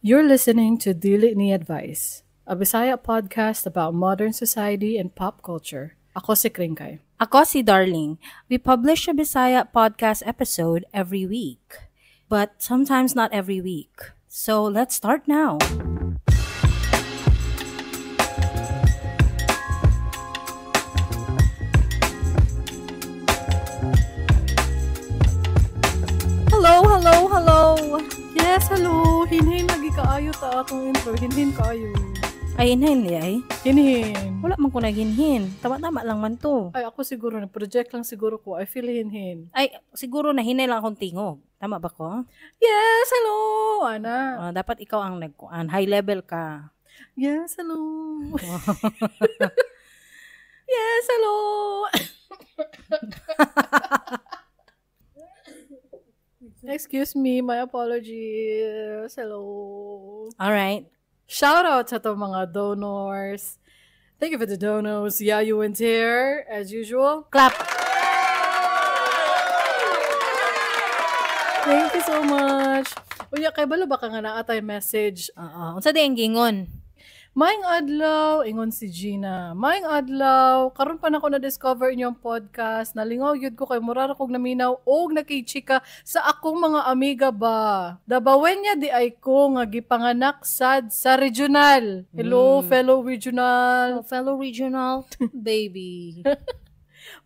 You're listening to Dili Ni Advice, a Bisaya podcast about modern society and pop culture. Ako si Kringkay. Ako si Darling. We publish a Bisaya podcast episode every week, but sometimes not every week. So let's start now. Hello, hello, hello. Yes, hello. Hinhin lagi kaayo ta akong intro. Hinhin kaayo. Ay, hinhin di ay. Hinhin. Wala man ko naghinhin. Tama-tama lang man to. Ay, ako siguro, na-project lang siguro ko. I feel hinhin. Ay, siguro na hinay lang akong tingog. Tama ba ko? Yes, hello! Ana. Dapat ikaw ang nagkuan. High level ka. Yes, hello. Yes, hello. Excuse me, my apologies. Hello. All right. Shout out sa to mga donors. Thank you for the donos. Yeah, you went here as usual. Clap. Thank you so much. Unya, kay balo baka nga naatay message. Oo. Unsa di ang gingon? Maayong adlaw, ingon si Gina. Maayong adlaw, karon pa nako na-discover inyong podcast. Nalingaw gyud ko kay mura ra kog naminaw og nakichika sa akong mga amiga ba. Dabawenya di ay ko nga gipanganak sad sa regional. Hello, fellow regional. Oh, fellow regional baby.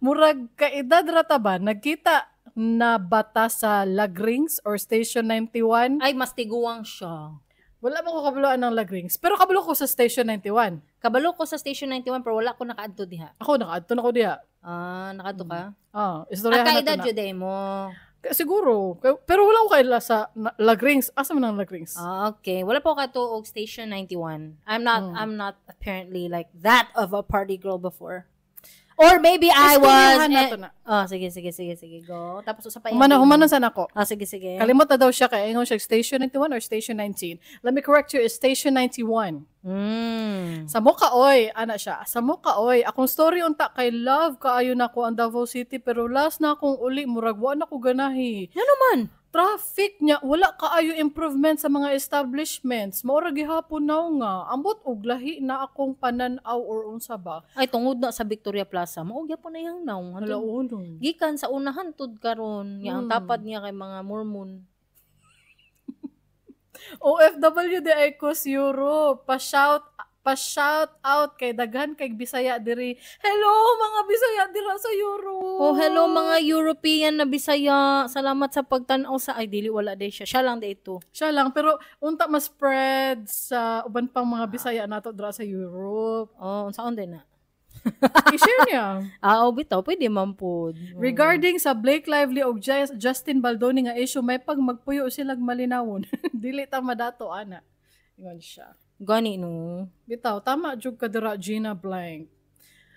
Murag kaedad ra ta ba nagkita na bata sa Lagrings or Station 91? Ay, mas tiguang siya. Wala mo ko kabaluan ng Lagrings, pero kabalo ko sa Station 91. Kabalo ko sa Station 91 pero wala ko nakaadto diha. Ako nakaadto na ko diha. Ah, nakaadto ka? Ah, Ah, istoryahan na to kaedad na. jud eh mo. Siguro. Pero wala ko kaila sa Lagrings. Asa man ang Lagrings? Ah, okay. Wala po ka og Station 91. I'm not apparently like that of a party girl before. Or maybe I was. Istoryahan na to na. Oh, sige, sige, sige, sige. Go. Tapos usa pa Humana, humana sa nako. Ah, sige, sige. Kalimot na daw siya kay ingon siya Station 91 or Station 19. Let me correct you, it's Station 91. Sa Mocha oy, ana siya. Sa Mocha oy, akong story unta kay love kaayo nako ang Davao City pero last na akong uli murag wa na ko ganahi. Ano man? Traffic niya wala kaayo improvement sa mga establishments. Mao ra gihapon naw nga. Ambot og lahi na akong panan-aw or unsa ba. Ay, tungod na sa Victoria Plaza. Mao gyapon na yang naw. Hala uno. Gikan sa unahan tud karon, nga ang tapad niya kay mga Mormon. OFW di ay ko sa Europe. Pa-shout out kay daghan kay Bisaya diri. Hello mga Bisaya dira sa Europe. Oh, hello mga European na Bisaya. Salamat sa pagtan-aw sa ay dili wala day siya. Siya lang day ito. Siya lang pero unta mas spread sa uban pang mga Bisaya nato dira sa Europe. Oh, unsaon day na? I-share niya. Ah, oh, bitaw pwede man pod. Regarding sa Blake Lively og Justin Baldoni nga issue, may pag magpuyo silag malinawon. Dili ta madato ana. Ingon siya. Gani no. Bitaw tama jud ka dira Gina Blank.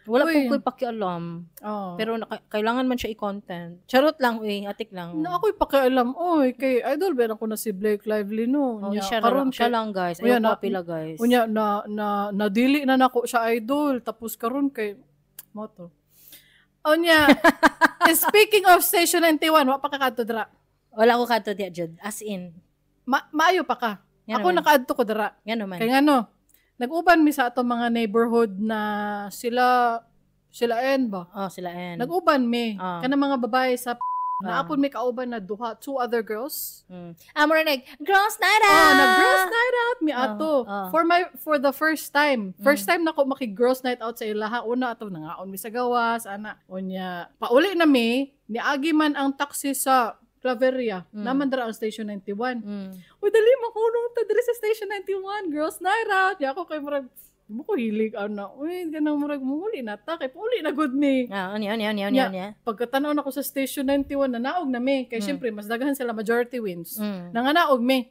Wala Uy. po ko'y pakialam. Oh. Pero kailangan man siya i-content. Charot lang, uy. Atik lang. Na ako'y pakialam, oy, kay idol ba ako na si Blake Lively no. Oh, Unya, siya, karon lang, siya kay- lang, guys. Unya, Ayaw ko apila, guys. Unya na na nadili na nako siya idol tapos karon kay mo to. Unya, speaking of Station 91, wa pa ka kadto dira. Wala ko kadto diya, Jud. As in. Maayo pa ka. Nga Ako naman. nakaadto ko dira. Nga naman. Kay ngano, nag-uban mi sa ato mga neighborhood na sila N ba? Oh, sila N. Nag-uban mi. Ah. Kana mga babae sa naapon mi kauban na duha, two other girls. Ah, mura nag, girls night out! Oh, nag girls night out mi ato. For the first time. First time nako maki girls night out sa ilaha. Una ato nangaon mi sa gawas, ana. Unya, pauli na mi, niagi man ang taxi sa Claveria. Naman dira ang Station 91. Uy, dali makulong ta diri sa Station 91, girls night out. Ya ako kay murag mo ko hilig ana. Uy, ganang murag muli na ta kay pauli na good mi. Ah, anya, anya, anya, Nya, anya. Pagkatanaw nako sa Station 91 nanaog na mi kay syempre mas daghan sila majority wins. Nanganaog mi.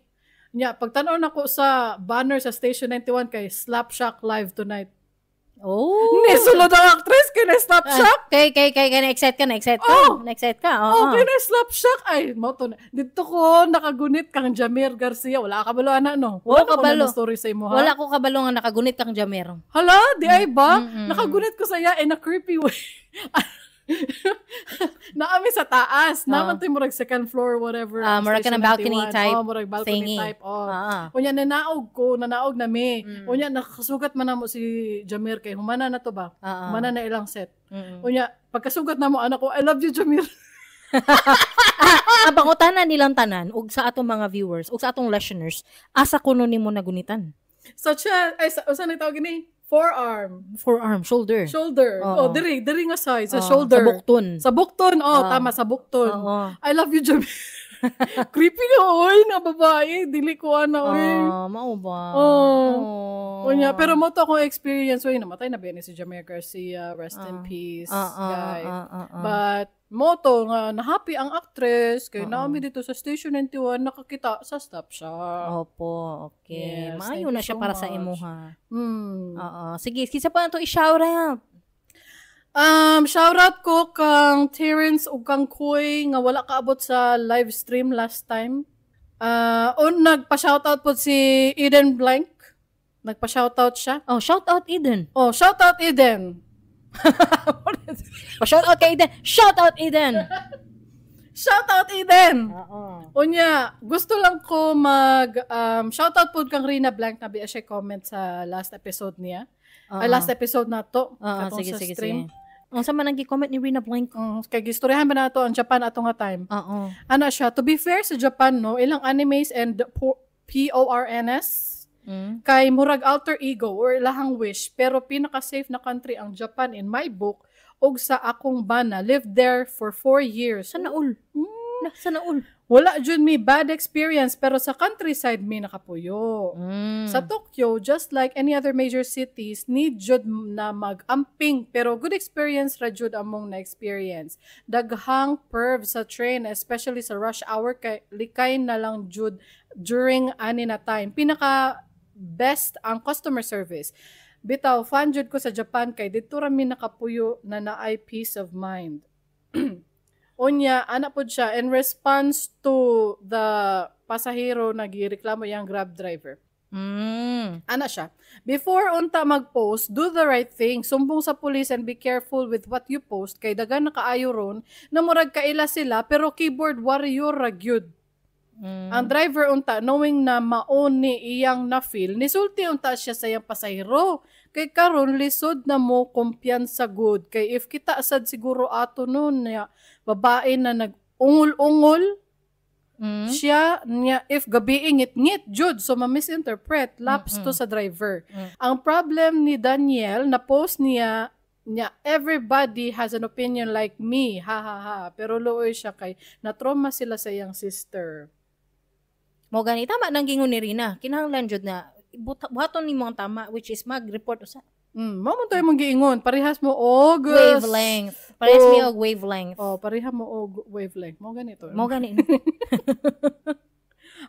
Nya, pagtanaw nako sa banner sa Station 91 kay Slap Shock live tonight. Oh. Ni sulod ang actress kay na Slap Shock. Kay kay kay kay na-excite ka, na-excite ka. Oh! Na-excite ka. Oo. Oh, kay na Slap Shock ay mo to na. Dito ko nakagunit kang Jamir Garcia. Wala ka kabalo ana no. Wala Wala ko kabalo. na story sa imo ha. Wala ko kabalo nga nakagunit kang Jamir. Hala, di ay ba? Nakagunit ko sa iya in a creepy way. Naa mi sa taas. Naa man to'y murag second floor, whatever. Ah, murag Station kanang balcony 91. type Oh, murag balcony thingy. type. Oh. Ah. Unya nanaog ko, nanaog na mi. Mm. Unya nakasugat man namo si Jamir kay humana na to ba? Ah, ah. Humana na ilang set. Mm. Unya pagkasugat namo anak ko, I love you, Jamir. Ang pangutana nilang tanan ug sa atong mga viewers ug sa atong listeners, asa kuno nimo nagunitan? Sa chest, ay sa usa na tawag gini? Forearm, Forearm, shoulder. Shoulder. Oo. Oh, diri, diri nga side sa Oo, shoulder. Sa bukton. Sa bukton, oh, Ah. tama sa bukton. Oo. I love you, Jamir. Creepy na, oy, na babae. Dili ko ana, oy. Ah, mao ba? Oo. Oo. Unya, pero mo to akong experience, oy, namatay na ba ni si Jamir Garcia, rest in Ah. peace, Ah, ah, guy. ah, ah, ah. But mo to nga na-happy ang actress kay Oo. naami dito sa Station 91 nakakita sa stop siya. Opo, okay. Yes, Maayo thank na you siya so para sa much. imuha. Oo. Sige, kinsa pa nato i-shout out? Shout out ko kang Terrence ug kang Koy nga wala kaabot sa live stream last time. On nagpa-shoutout po si Eden Blank. Nagpa-shoutout siya. Oh, shout out Eden. Oh, shoutout Eden. Oh, shout out kay Eden. Shout out Eden. Shoutout Eden. Oo. Unya, gusto lang ko mag shoutout po kang Rina Blank na biya siya comment sa last episode niya. Ay, last episode na to. Oo, katong sige, sa sige, stream. sige. Unsa man ang gi-comment ni Rina Blank? Kay gistoryahan ba na to ang Japan ato nga time? Oo. Ana siya, to be fair sa Japan, no, ilang animes and PORNS kay murag alter ego or ilahang wish, pero pinaka-safe na country ang Japan in my book og sa akong bana, lived there for 4 years. Sa naul. Na, sa naul. Wala jud mi bad experience pero sa countryside mi nakapuyo. Mm. Sa Tokyo, just like any other major cities, need jud na mag-amping pero good experience ra jud among na-experience. Daghang perv sa train, especially sa rush hour kay likay na lang jud during ani na time. Pinaka best ang customer service. Bitaw, fan jud ko sa Japan kay didto ra mi nakapuyo na naay peace of mind. Unya, ana pod siya in response to the pasahero nagireklamo yang Grab driver. Ana siya. Before unta mag-post, do the right thing. Sumbong sa police and be careful with what you post kay dagan na kaayo ron na murag kaila sila pero keyboard warrior ra gyud. Ang driver unta knowing na maon ni iyang na-feel, nisulti unta siya sa iyang pasahero. Kay karon lisod na mo kumpiyansa good. Kay if kita sad siguro ato nun niya, babae na nag-ungol-ungol siya niya if gabi ngit-ngit jud so ma-misinterpret lapse to sa driver. Ang problem ni Daniel na post niya niya everybody has an opinion like me, ha ha ha, pero luoy siya kay na-trauma sila sa iyang sister. Mo gani tama nang gingon ni Rina. Kinahanglan jud na buhaton nimo ang tama which is mag-report usa. Mao man to imong giingon, parehas mo og Wavelength. Parehas Oh. mi og wavelength. Oh, pareha mo og wavelength. Mo ganito. Mo gani.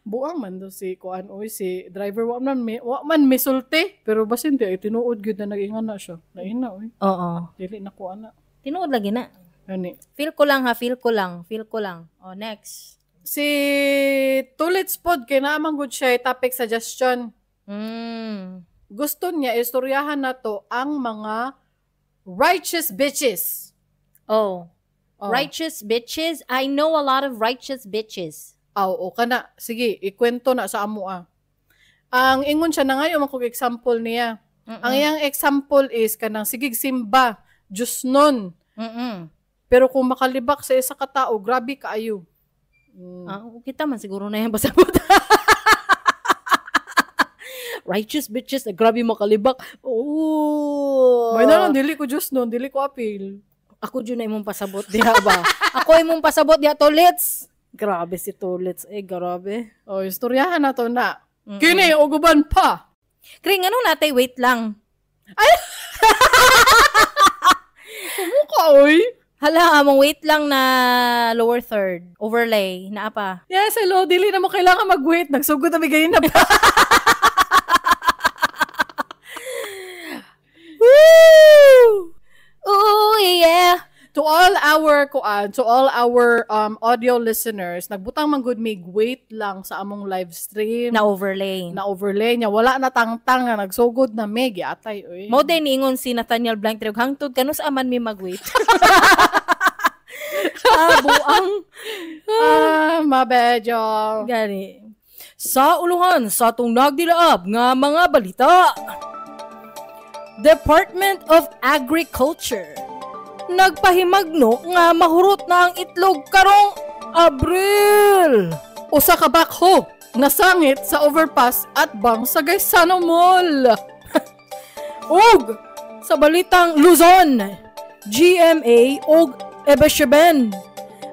Buang man do si kuan oy si driver wa man misulti pero basin di ay tinuod gyud na nag-ingon na siya. Lain na oy. Oo. Dili na ko ana. Tinuod lagi na. Gani. Feel ko lang ha, feel ko lang, feel ko lang. Oh, next. Si Tulits pod kay naamang good siya topic suggestion. Gusto niya istoryahan na to ang mga righteous bitches. Oh. Oh. Righteous bitches. I know a lot of righteous bitches. Aw, o kana. Sige, ikwento na sa amo ah. Ang ingon siya na ngayon kog example niya. Mm-mm. Ang iyang example is kanang sigig simba, Diyos nun. Mm-mm. Pero kung makalibak sa isa ka tao, grabe kaayo. Ah, kita man siguro na yan basta puta. Righteous bitches, na grabe makalibak. Oh. May na lang, dili ko Diyos nun, dili ko appeal. Ako dyan na imong pasabot diha ba? Ako imong pasabot diha, Tolits. Grabe si Tolits. Eh, grabe. O, istoryahan na to na. Kini, uguban pa. Kring, ano natay? Wait lang. Mukha, oy. Hala, among wait lang na lower third. Overlay. Naa pa. Yes, hello, dili na mo kailangan mag-wait. Nagsugod na bigay na pa. Woo! Oh, yeah. To all our kuan, to all our audio listeners, nagbutang man gud mig wait lang sa among live stream. Na overlay. Na overlay niya. Wala na tangtang nga nagsugod na mig. Atay, oy. Mo din ingon si Nathaniel Blank Treg hangtod kanus aman mi magwait. Ah, buang. Ah, my bad, y'all. Gani. Sa uluhan sa atong nagdilaab nga mga balita. Department of Agriculture nagpahimagno nga mahurot na ang itlog karong Abril. Usa ka backhoe nasangit sa overpass at bang sa Gaisano Mall. Ug sa balitang Luzon, GMA ug ABS-CBN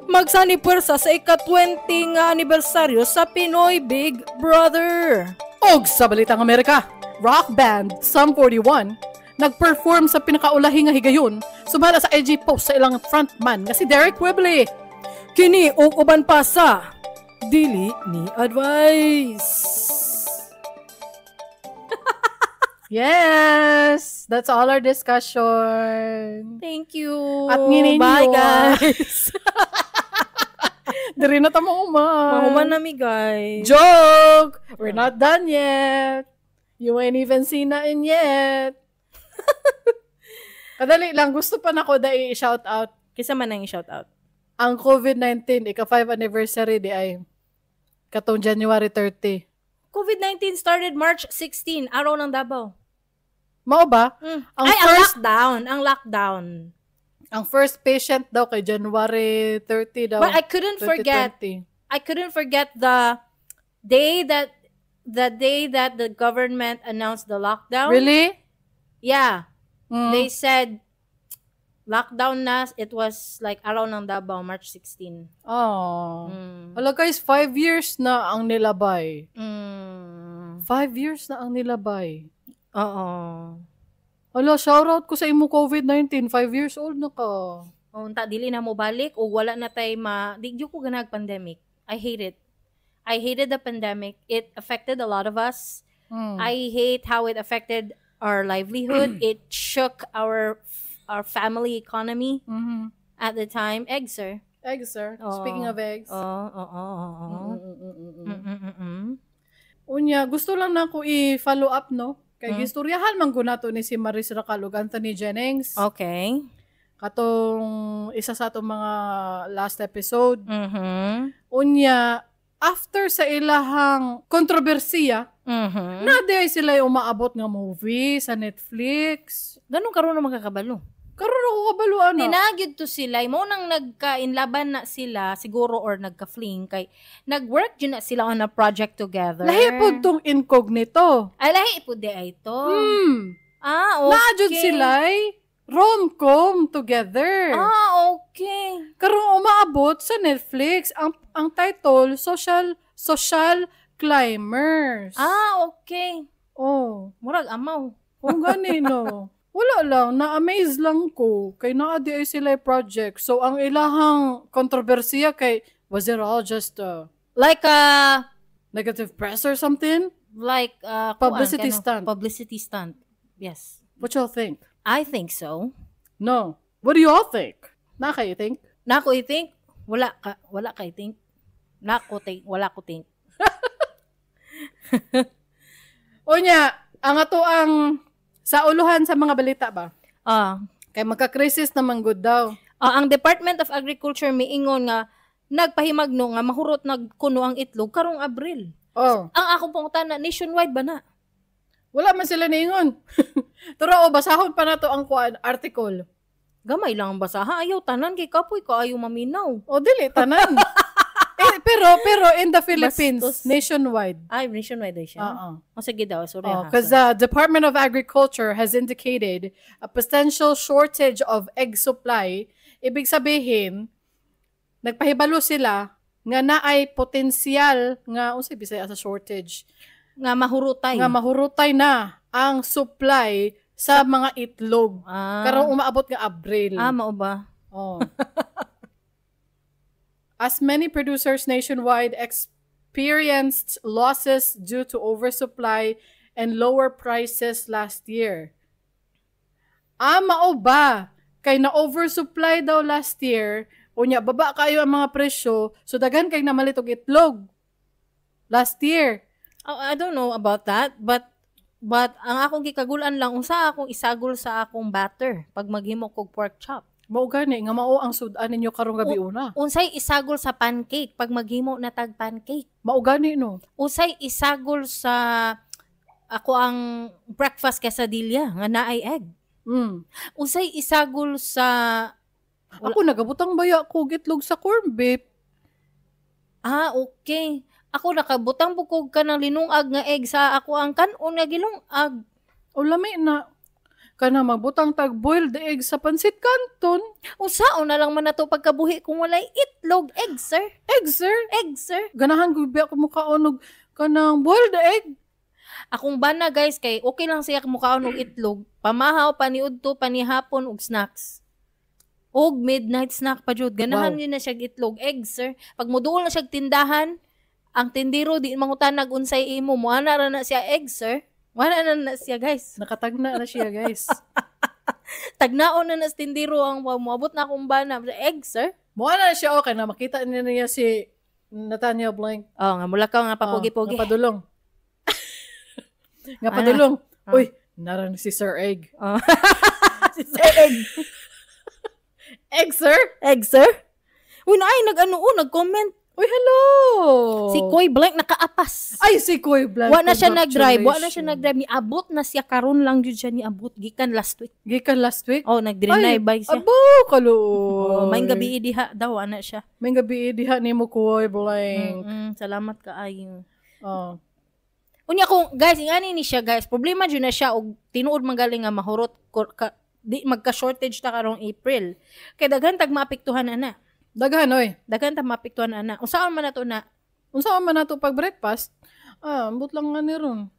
magsani puwersa sa ika-20 nga anibersaryo sa Pinoy Big Brother. Og sa balitang Amerika, rock band Sum 41 nag-perform sa pinakaulahi nga higayon sumala sa IG post sa ilang frontman nga si Deryck Whibley. Kini ug uban pa sa Dili ni Advice. Yes! That's all our discussion. Thank you. At nginin Bye, nyo. Guys. Diri na ta mahuman. Mahuman na mi, guys. Joke! We're not done yet. You ain't even seen nothing yet. Kadali lang, gusto pa nako da i-shout out Kinsa man ang i-shout out? Ang COVID-19, ika-5 anniversary di ay katong January 30. COVID-19 started March 16, Araw ng Davao. Mao ba? Ang Ang Ay, first ang lockdown. Ang lockdown. Ang first patient daw kay January 30 daw. But I couldn't forget 2020. I couldn't forget the day that the government announced the lockdown. Really? Yeah. Mm. They said lockdown na. It was like Araw ng Davao, March 16. Oh. Mm. Hala guys, 5 years na ang nilabay. 5 years na ang nilabay. Oo. Hala, shoutout ko sa imo, COVID-19. 5 years old na ka. Unta dili na mo balik o wala na tay ma di gyud ko ganag pandemic. I hate it. I hated the pandemic. It affected a lot of us. I hate how it affected our livelihood. It shook our family economy at the time. Eggs, sir. Eggs, sir. Oo. Speaking of eggs. Oo. Unya, gusto lang na ako i-follow up, no? Kay gistoryahan man gud nato ni si Maris Racal ug Anthony Jennings. Katong isa sa atong mga last episode. Unya, after sa ilahang kontrobersiya, na diay sila yung umaabot nga movie sa Netflix. Ganun karon na magkakabalo. Karon ako kabalo ano. Naa gyud to sila. Mo nang nagka-inlaban na sila siguro or nagka-fling kay nag-work jud na sila on a project together. Lahi pod tong Incognito. Ay, lahi pod di ay to. Ah, okay. Naa jud sila rom-com together. Ah, okay. Karon umaabot sa Netflix ang title, Social Social Climbers. Ah, okay. Oh. Murag amaw. Kung gani no. Wala lang, na-amaze lang ko kay naa di ay sila project. So ang ilahang kontrobersiya kay, was it all just a Like a negative press or something? Like Publicity kuan, kano? stunt. Publicity stunt. Yes. What y'all think? I think so. No. What do y'all think? Na kayo think? Nako I think wala ka, wala kay think. Nako think, wala ko think. Unya, ang ato ang sa uluhan sa mga balita ba? Ah. Kay magka-crisis naman gud daw. Ah, ang Department of Agriculture miingon nga nagpahimagno nga mahurot nagkuno ang itlog karong Abril. Oh. Ang akong pangutana, nationwide ba na? Wala man sila niingon. Pero o, basahon pa nato ang kuan article. Gamay lang ang basaha, ayaw tanan kay kapoy ka ayo maminaw. O dili tanan. Eh, pero in the Philippines, Bastos. Nationwide. Ay, nationwide ay siya. Oo. O sige daw, sorry Oh, ha. because the Department of Agriculture has indicated a potential shortage of egg supply. Ibig sabihin, nagpahibalo sila nga naay potensyal nga unsay Bisaya sa shortage? Nga mahurutay. Nga mahurutay na ang supply sa mga itlog. Ah. Karong umaabot nga Abril. Ah, mao ba? Oh. As many producers nationwide experienced losses due to oversupply and lower prices last year. Ah, mao ba? Kay na oversupply daw last year, unya baba kayo ang mga presyo, so daghan kay namalit og itlog last year. Oh, I don't know about that, but ang akong gikagulan lang unsa akong isagol sa akong batter pag maghimo kog pork chop. Mao gani nga mao ang sud-an ninyo karong gabi una. Unsay isagol sa pancake pag maghimo na tag pancake? Mao gani, no. Unsay isagol sa ako ang breakfast quesadilla nga naay egg? Unsay isagol sa wala. Ako nagabutang baya ko itlog sa corn beef. Ah, okay. Ako nakabutang bukog ka ng linungag nga egg sa ako ang kanon nga gilungag. O lami na. Kana magbutang tag boiled egg sa pansit canton. Unsaon na lang man nato pagkabuhi kung walay itlog, egg, sir. Egg, sir. Egg, sir. Ganahan ko biya ko mukaon og kanang boiled egg. Akong bana, guys, kay okay lang siya mukaon og itlog. Pamahaw, paniudto, panihapon og snacks. Og midnight snack pa jud. Ganahan yun na siya itlog, egg, sir. Pag muduol na siya tindahan, ang tindero di mangutanag unsay imo, moana ra na siya, egg, sir. Wala na na siya, guys. Nakatagna na siya, guys. Tagnaon na na sa tindero ang moabot na akong bana. Egg, sir. Moana na siya, okay na. Makita niya niya si Nathaniel Blank. Oh, nga mula ka nga papugi-pugi. Nga padulong. Nga padulong. Uy, naran si Sir Egg. Oh. Si Sir Egg. Egg, sir? Egg, sir? Uy, na ay, nag-comment. Uy, hello! Si Koy Blank nakaapas. Ay, si Koy Blank. Wa na siya nag-drive. Wa na siya nag-drive. Niabot na siya karon lang jud siya niabot. Gikan last week. Gikan last week? Oh, nag-deny by siya. Abo, kaluoy. Oh, may gabi diha daw ana siya. May gabi diha nimo, Koy Blank. Salamat kaayo. Oh. Unya kung guys, ingani ni siya, guys. Problema jud na siya og tinuod magaling nga mahurot di magka-shortage ta karong April. Kay daghan tag maapektuhan ana. Daghan oy. Daghan ta maapektuhan ana. Unsaon man nato na? Unsaon man nato pag breakfast? Ah, ambot lang nga ni ron.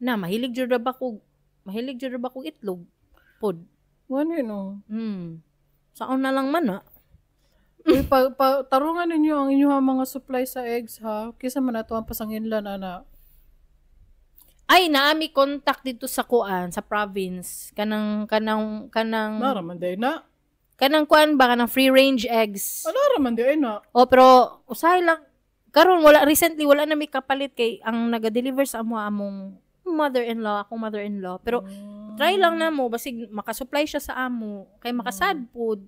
Na mahilig jud ra ba kog itlog. Pod. Ngani no. Saon na lang man na. Uy, tarungan ninyo ang inyong mga supply sa eggs ha. Kisa man nato ang pasanginlan ana. Ay, naami contact dito sa kuan sa province kanang Nara man day na. Kanang kuan ba kanang free range eggs. Ano ra man day na. Oh, pero usahay lang karon wala recently wala na mi kapalit kay ang naga-deliver sa amo among mother-in-law, akong mother-in-law. Pero try lang na mo basig makasupply siya sa amo kay makasad pod.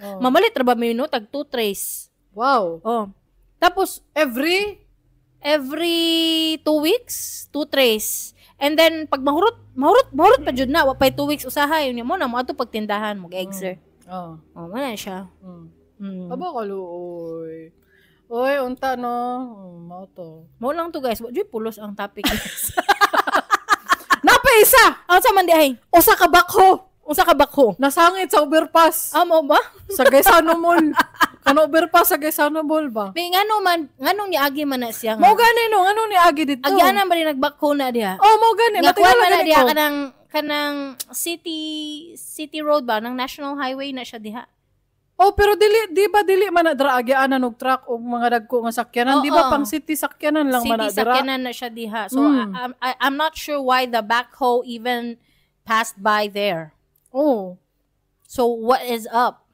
Oh. Mamalit ra ba mi no tag 2 trays. Wow. Oh. Tapos every 2 weeks, 2 trays. And then pag mahurot pa jud na, wa pay 2 weeks usahay unya mo na mo ato pagtindahan mo egg, sir. Oh. Oh, wala siya. Abo kaluoy. Oy, unta no. Mao to. Mao lang to, guys. Wa jud pulos ang topic, guys. Napa isa. Unsa man di ay? Usa ka bakho. Usa ka bakho. Nasangit sa overpass. Ah, mo ba? Sa Gaisano Mall. Kano overpass sa Gaisano Mall ba? May ngano man, nganong niagi man na siya nga. Mao gani no, ngano niagi dito? Agiana man rin nagbakho na diha. Oh, mao gani. Nga kuan man na diha kanang city road ba, nang national highway na siya diha. Oh, pero dili di ba dili man na dra agianan og truck og mga dagko nga sakyanan, di ba pang city sakyanan lang man na dra. City sakyanan na siya diha. So I'm not sure why the backhoe even passed by there. Oh. So what is up?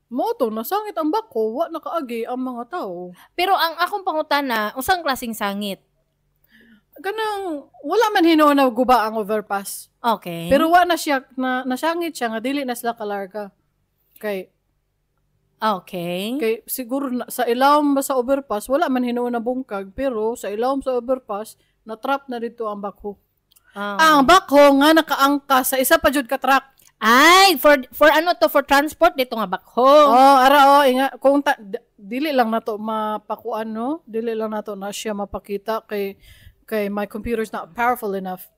Mo to nasangit ang bako, wa nakaagi ang mga tao. Pero ang akong pangutana, unsang klaseng sangit? Kanang wala man hinuon na guba ang overpass. Okay. Pero wa na siya na nasangit siya nga dili na sila kalarga. Kay okay. Kay siguro na, sa ilawom ba sa overpass wala man hinuon na bungkag, pero sa ilawom sa overpass na trap na dito ang bakho. Ang bakho nga nakaangka sa isa pa jud ka truck. Ay, for ano to, for transport dito nga bakho. Oh, ara oh, inga kung dili lang nato mapakuan no, dili lang nato na siya mapakita kay my computer's not powerful enough.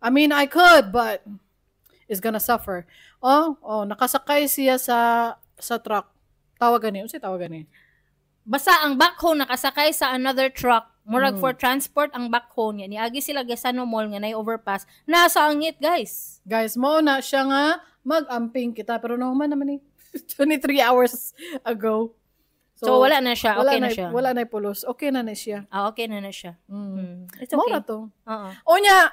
I mean, I could, but it's gonna suffer. Oh, nakasakay siya sa truck. Tawag gani, unsa tawag gani? Basta ang backhoe nakasakay sa another truck. Murag for transport ang backhoe niya. Niagi sila Gaisano Mall nga nay overpass. Nasa angit, guys. Guys, mo na siya nga mag-amping kita pero nahuman naman eh. 23 hours ago. So wala na siya. Okay na siya. Wala na pulos. Okay na na siya. Ah, okay na na siya. It's okay. Mo na to. Oo. Unya,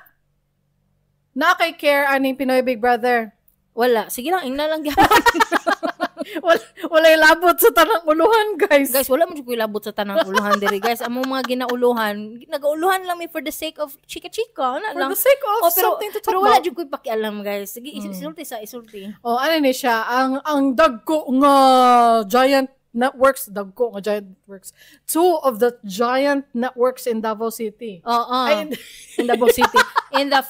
na kay care aning Pinoy Big Brother? Wala. Sige lang, ingna lang gyapon. Walay labot sa tanang uluhan, guys. Guys, wala mo jud ko'y labot sa tanang uluhan diri, guys. Among mga ginauluhan, nagauluhan lang mi for the sake of chika-chika, na For lang. the sake of Oh, pero, something to talk pero wala about. jud ko'y pakialam, guys. Sige, isulti sa isulti. Oh, ano ni siya? Ang dagko nga giant networks, dagko nga giant networks. Two of the giant networks in Davao City. Oo. Ay, In Davao City, in the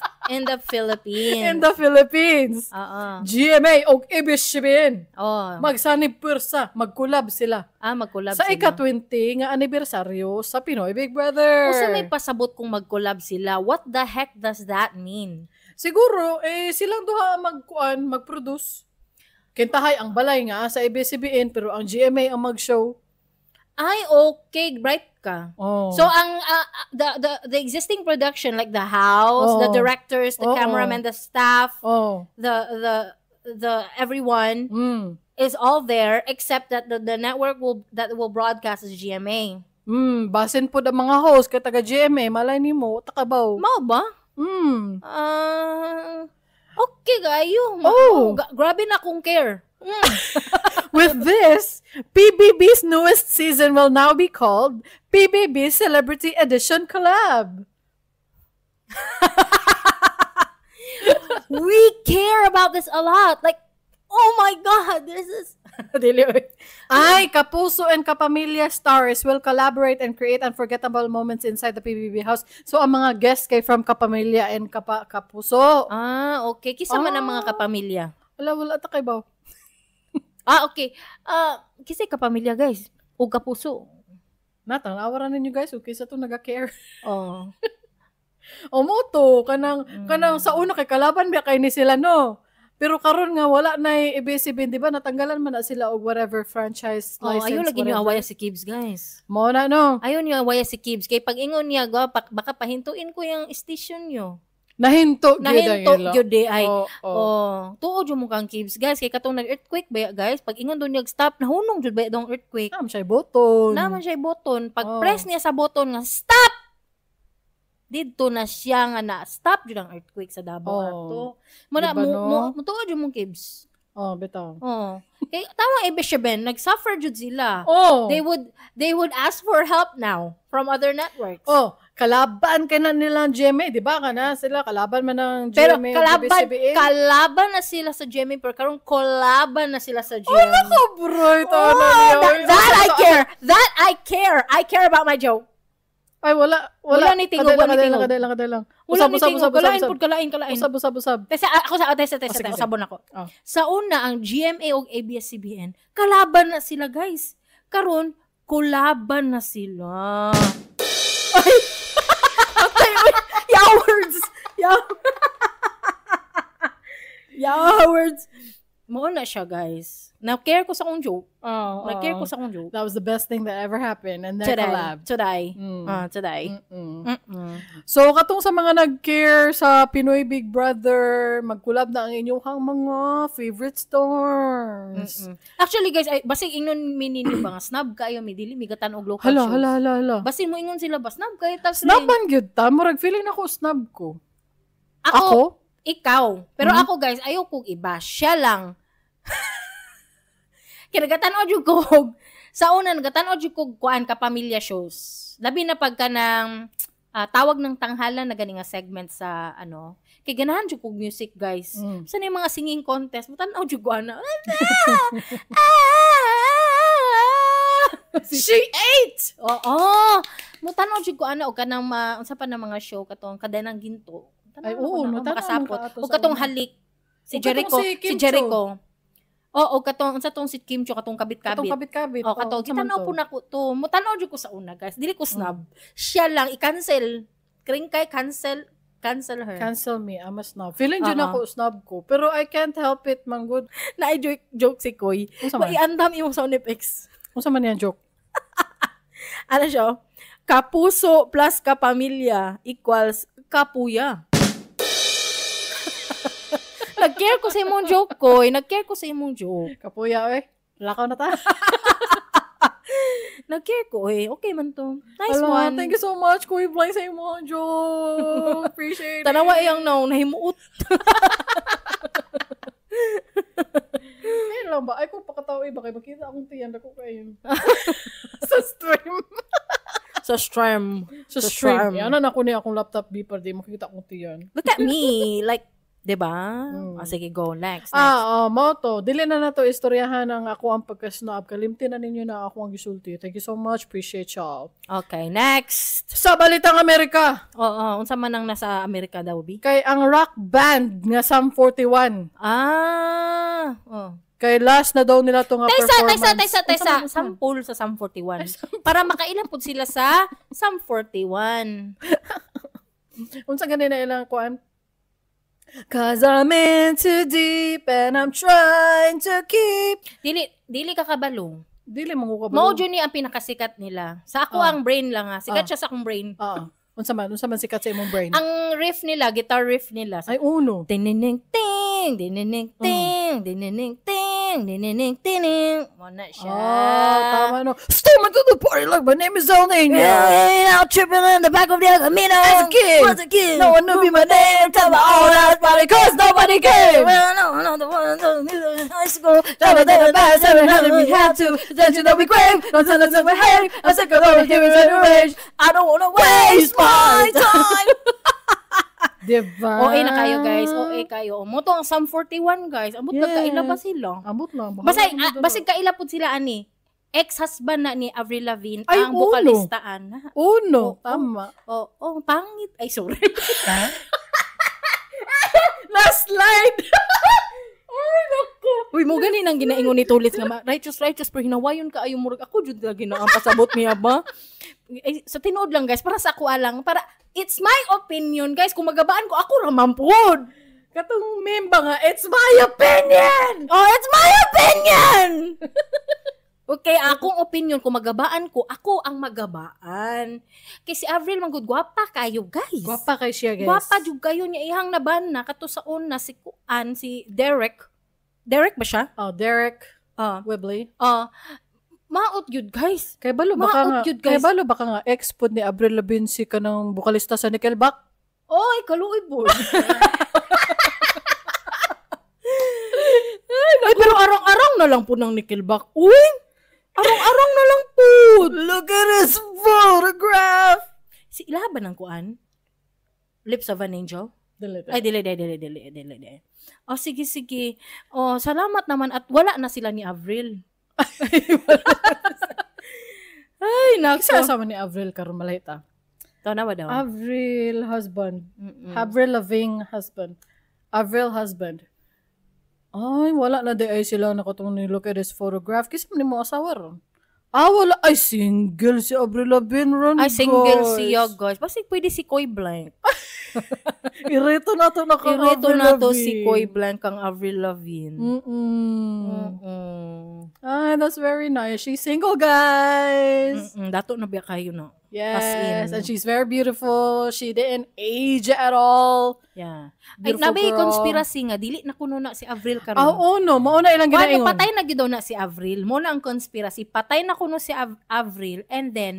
Philippines. in the Philippines. Oo. GMA og ABS-CBN. Oh. Magsanib pwersa, mag-collab sila. Mag-collab Sa sila. ika-20 nga anibersaryo sa Pinoy Big Brother. Usa may pasabot kung mag-collab sila. What the heck does that mean? Siguro, eh, silang duha ang magkuan, mag-produce. Kintahay ang balay nga sa ABS-CBN, pero ang GMA ang mag-show. Ay, okay, bright ka. Oh. So ang the existing production, like the house, the Oo. directors, the Oo. cameraman, the staff, oh. the everyone is all there except that the network will that will broadcast is GMA. Basin po ang mga host kay taga GMA, malay nimo, takabaw. Mao ba? Okay kayo. Oh. Grabe na kung care. With this, PBB's newest season will now be called PBB Celebrity Edition Collab. We care about this a lot. Like, oh my God, this is... Dili, oy. Ay, Kapuso and Kapamilya stars will collaborate and create unforgettable moments inside the PBB house. So, ang mga guests kay from Kapamilya and Kapuso. Ah, okay. Kisa man ang mga kapamilya. Wala, wala ta kay baw. Ah, okay. Kisa kapamilya, guys. O kapuso. Natang, awaran ninyo guys. Okay, sa to naga-care. Oh. O mo to, kanang, kanang sa una kay kalaban ba kay ni sila, no? Pero karon nga wala na ABS-CBN, di ba? Natanggalan man na sila og whatever franchise Oh, license. ayaw lagi niyo whatever. awaya si Kibbs, guys. Mo na, no? Ayaw niyo awaya si Kibbs. Kay pag ingon niya, baka pahintuin ko yung station niyo. Nahinto, gyud ang Nahinto ila. gyud di ay. Oo, oo. Oh, tuod jud mo kang Kibbs, guys. Kay katong nag-earthquake ba guys? Pag ingon doon niya stop, nahunong jud ba dong earthquake. Naman siya button. Naman siya button. Pag Oh. press niya sa button nga stop. Didto na siya nga na stop jud ang earthquake sa Davao Oh. ato. Mo na Diba, mo, no? mo tuod jud mong Kibbs. Oh, bitaw. Oh. Kay tama ABS-CBN, nag-suffer jud sila. Oh. They would ask for help now from other networks. Oh, kalaban ka na nila ang GMA, di ba? Kana sila kalaban man ng GMA. Pero ug kalaban, ABS-CBN. kalaban na sila sa GMA, pero karon kolaban na sila sa GMA. Oh, nako, bro. Ito Oh, na niya. that I care. That I care. I care about my joke. Ay, wala. Wala. Wala ni tingog, wala ni tingog. Kadai lang, kadai lang. Wala Usab, ni usab, tingog. usab, Kalain usab. pud, kalain, kalain. Usab, usab, usab. Tesa, ako sa, tesa, tesa, Oh, sige, tesa, sige. usabon ako. Oh. Sa una, ang GMA o ABS-CBN, kalaban na sila, guys. Karon, kolaban na sila. Ay! Atay, oy! Yawards! Yawards! Mao na siya, guys. Na-care ko sa akong joke. Oh, Na-care ko sa akong joke. That was the best thing that ever happened. And their Today. collab. Today. Today. Mm-mm. Mm-mm. So, katong sa mga nag-care sa Pinoy Big Brother, mag-collab na ang inyong mga favorite stars. Mm-mm. Actually, guys, ay, basig ingnon mi ninyo ba nga snub kayo mi dili mi gatan og local Hala, shows. hala, hala, hala. Basin mo ingon sila ba snub kayo tas Snub man gyud ta. Murag feeling nako snub ko. Ako, Ako? Ikaw. Pero ako guys, ayaw kong iba. Siya lang. Kaya nagatan-aw jud ko sa una nagatan-aw jud ko kuan ka pamilya shows. Labi na pagka ng tawag ng tanghalan na gani nga segment sa ano. Kay ganahan jud kog music, guys. Sa yung mga singing contest, mutan-aw jud ko ana. She ate! Oo. Mutan-aw jud ko ana og kanang unsa pa na mga show katong Kadenang Ginto. Ay, Tan-aw oo, ko na, no, oh, tan-aw man makasapot. ka ato Og sa katong una. halik. Si Og katong Jericho, si Kim si Jericho. Oo, og katong unsa tong si Kim Chiu katong kabit-kabit. Katong kabit-kabit. Oh, katong unsa man gitanaw to? po na ko to. Mutanaw jud ko sa una, guys. Dili ko snub. Siya lang i-cancel. Kring kay cancel, cancel her. Cancel me, I'm a snob. Feeling dyan Oo. ako snob ko. Pero I can't help it, man good. Na joke joke si Koy. Unsa man? Maiandam imong sound effects. Unsa man yan joke? Ano siya? Kapuso plus kapamilya equals kapuya. Nag-care ko sa imong joke ko. Nag-care ko sa imong joke. Kapuya, eh. Lakaw na ta. Nag-care ko eh. Okay man to. Nice Ala, one. Thank you so much, Kuya Blank, sa imong joke. Appreciate it. Tanawa iyang naong nahimuot. Ayun lang ba? Ay, kung pakatao ba kay makita akong tiyan ako kayo. Sa stream. Sa stream. Sa stream. Yan na ako ni akong laptop B para di makita akong tiyan. Look at me. Like, diba? Mm. Ah, sige, go. Next. Next. Ah, oh, mao to. Dili na nato istoryahan ang ako ang pagka-snob. Kalimti na ninyo na ako ang gisulti. Thank you so much. Appreciate y'all. Okay, next. Sa Balitang Amerika, Oo, unsa man ang nasa Amerika daw, Bi? kay ang rock band nga Sum 41, Ah, oh. kay last na daw nila to nga Taysa, performance. taysa, taysa, taysa. Unsa man, unsa man? Sample sa Sum 41. Para makailan po sila sa Sum 41. Unsa gani na ilang kuan? 'Cause I'm in too deep and I'm trying to keep. Dili, dili ka kabalo. Dili mo ko Mao jud ni ang pinakasikat nila. Sa ako Ah. ang brain lang ha. Sikat Ah. siya sa akong brain. Oo. Unsa man sikat sa imong brain? Ang riff nila, guitar riff nila. Ay uno. Dinining ting, dinining ting, dinining ting, dinining tining. Mo na siya. Ah, tama no. Storm into the party like my name is El Nino. Yeah, I'm tripping in the back of the El Camino. As a kid. Was a kid. No one knew me my name. Tell my own ass body 'cause nobody came. Well, no, no, the one, the high school. Never did the best, never had we had to. Attention that we crave, don't tell us that we hate. I'm sick of all the demons and the rage. I don't wanna waste my time. Diba? OA na kayo, guys. OA kayo. Mo to ang Sum 41, guys. Amot Yes. nagkaila ba sila? Amot lang. Bahala Basta, na ah, dala. basig kaila pud sila ani. Ex-husband na ni Avril Lavigne Ay, ang uno. vokalista ana. Uno. Oo. Tama. Oh, oh, pangit. Ay, sorry. Last slide! Ay, naku. Uy, mo gani nang ginaingon ni Tulis nga righteous, righteous, pero hinawayon ka ayo murag ako jud lagi na ang pasabot niya ba. Ay, sa tinuod lang guys, para sa ako alang, para it's my opinion guys, kung magabaan ko ako ra man pud. Katong meme ba nga, it's my opinion! Oh, it's my opinion. Okay, akong opinion kung magabaan ko, ako ang magabaan. Kay si Avril manggod gwapa kayo guys. Gwapa kay siya, guys. Gwapa jud kayo niya ihang naban na kato sa una si Kuan si Derek. Derek ba siya? Oh, Derek Ah, Whibley. ah, maot yun guys. Kay balo baka Maot nga, yun, kay guys. balo baka nga ex pod ni Avril Lavigne si kanang bokalista sa Nickelback. Oy, kaluoy po. Ay, pero arang-arang na lang po ng Nickelback. Uy! Arang-arang na lang po. Look at his photograph. Si ilaban ng kuan? Lips of an Angel? Dili, Ay, dili, dili, dili, dili, dili, dili. Oh, sige, sige. Oh, salamat naman at wala na sila ni Avril. Ay, nako. Isa sama ni Avril karon malahita. Ito na ba daw? Avril husband. Mm-mm. Avril Lavigne husband. Avril husband. Ay, wala na di ay sila nakatong ni look at his photograph. Kisa man mo asawa ron. Ah, wala. Ay, single si Avril Lavigne ron, Ay, single guys. siya, guys. Basta pwede si Koy Blank. Irito na to na kang Irito Avril na to si Lavigne. Koy Blank ang Avril Lavigne. Mm-mm. Ah, that's very nice. She's single, guys. Dato na biya kayo, no? Yes, As in. and she's very beautiful. She didn't age at all. Yeah. Ay, Beautiful nabay girl. conspiracy nga dili na kuno na si Avril karon. Ah, oo, no. Mao na ilang Wala, ginaingon. patay na gid daw na si Avril. Mo na ang conspiracy. Patay na kuno si Avril and then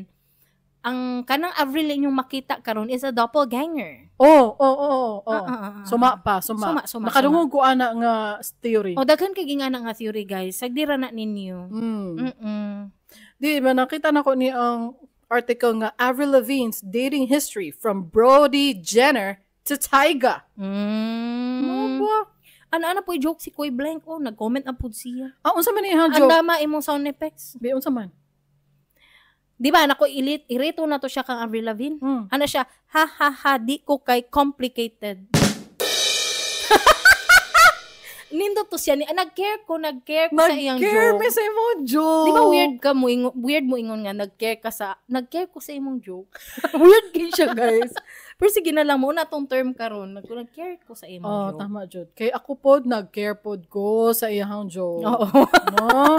ang kanang Avril inyong makita karon is a doppelganger. Oo. Ah. Suma pa, suma. Suma, suma, Nakadungog ko ana nga theory. O daghan kay gingana nga theory guys. Sagdira na ninyo. Mm. Di ba nakita na ko ni ang article nga Avril Lavigne's dating history from Brody Jenner to Tyga. Mo ba? Ano ano po joke si Koy Blank oh, nag-comment na pud siya. Ah, unsa man iyang Ang joke? dama imong sound effects. Bi unsa man? Di ba nako ilit irito na to siya kang Avril Lavigne. Ano siya? Ha ha ha, di ko kay complicated. Nindot to siya ni ah, nag-care ko sa iyang Nag-care joke. mi sa imong joke. Di ba weird ka mo ingon, weird mo ingon nga nag-care ka sa nag-care ko sa imong joke. Weird kay siya, guys. Pero sige na lang mo na tong term karon, nag-care ko sa imong Oh, joke. tama jud. Kay ako pod nag-care pod ko sa iyang joke. Oo. No?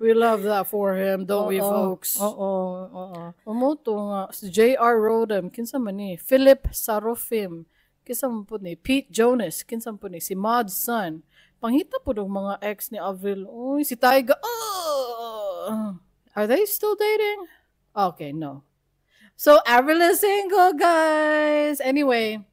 We love that for him, don't we, Oo. folks? Oo, oo. Umoto nga, si J.R. Rodham, kinsa man ni? Philip Sarofim, kinsa man po ni? Pete Jonas, kinsa man po ni? Si Maud Son. Pangita po ng mga ex ni Avril. Uy, si Tyga. Oh! Are they still dating? Okay, no. So, Avril is single, guys. Anyway,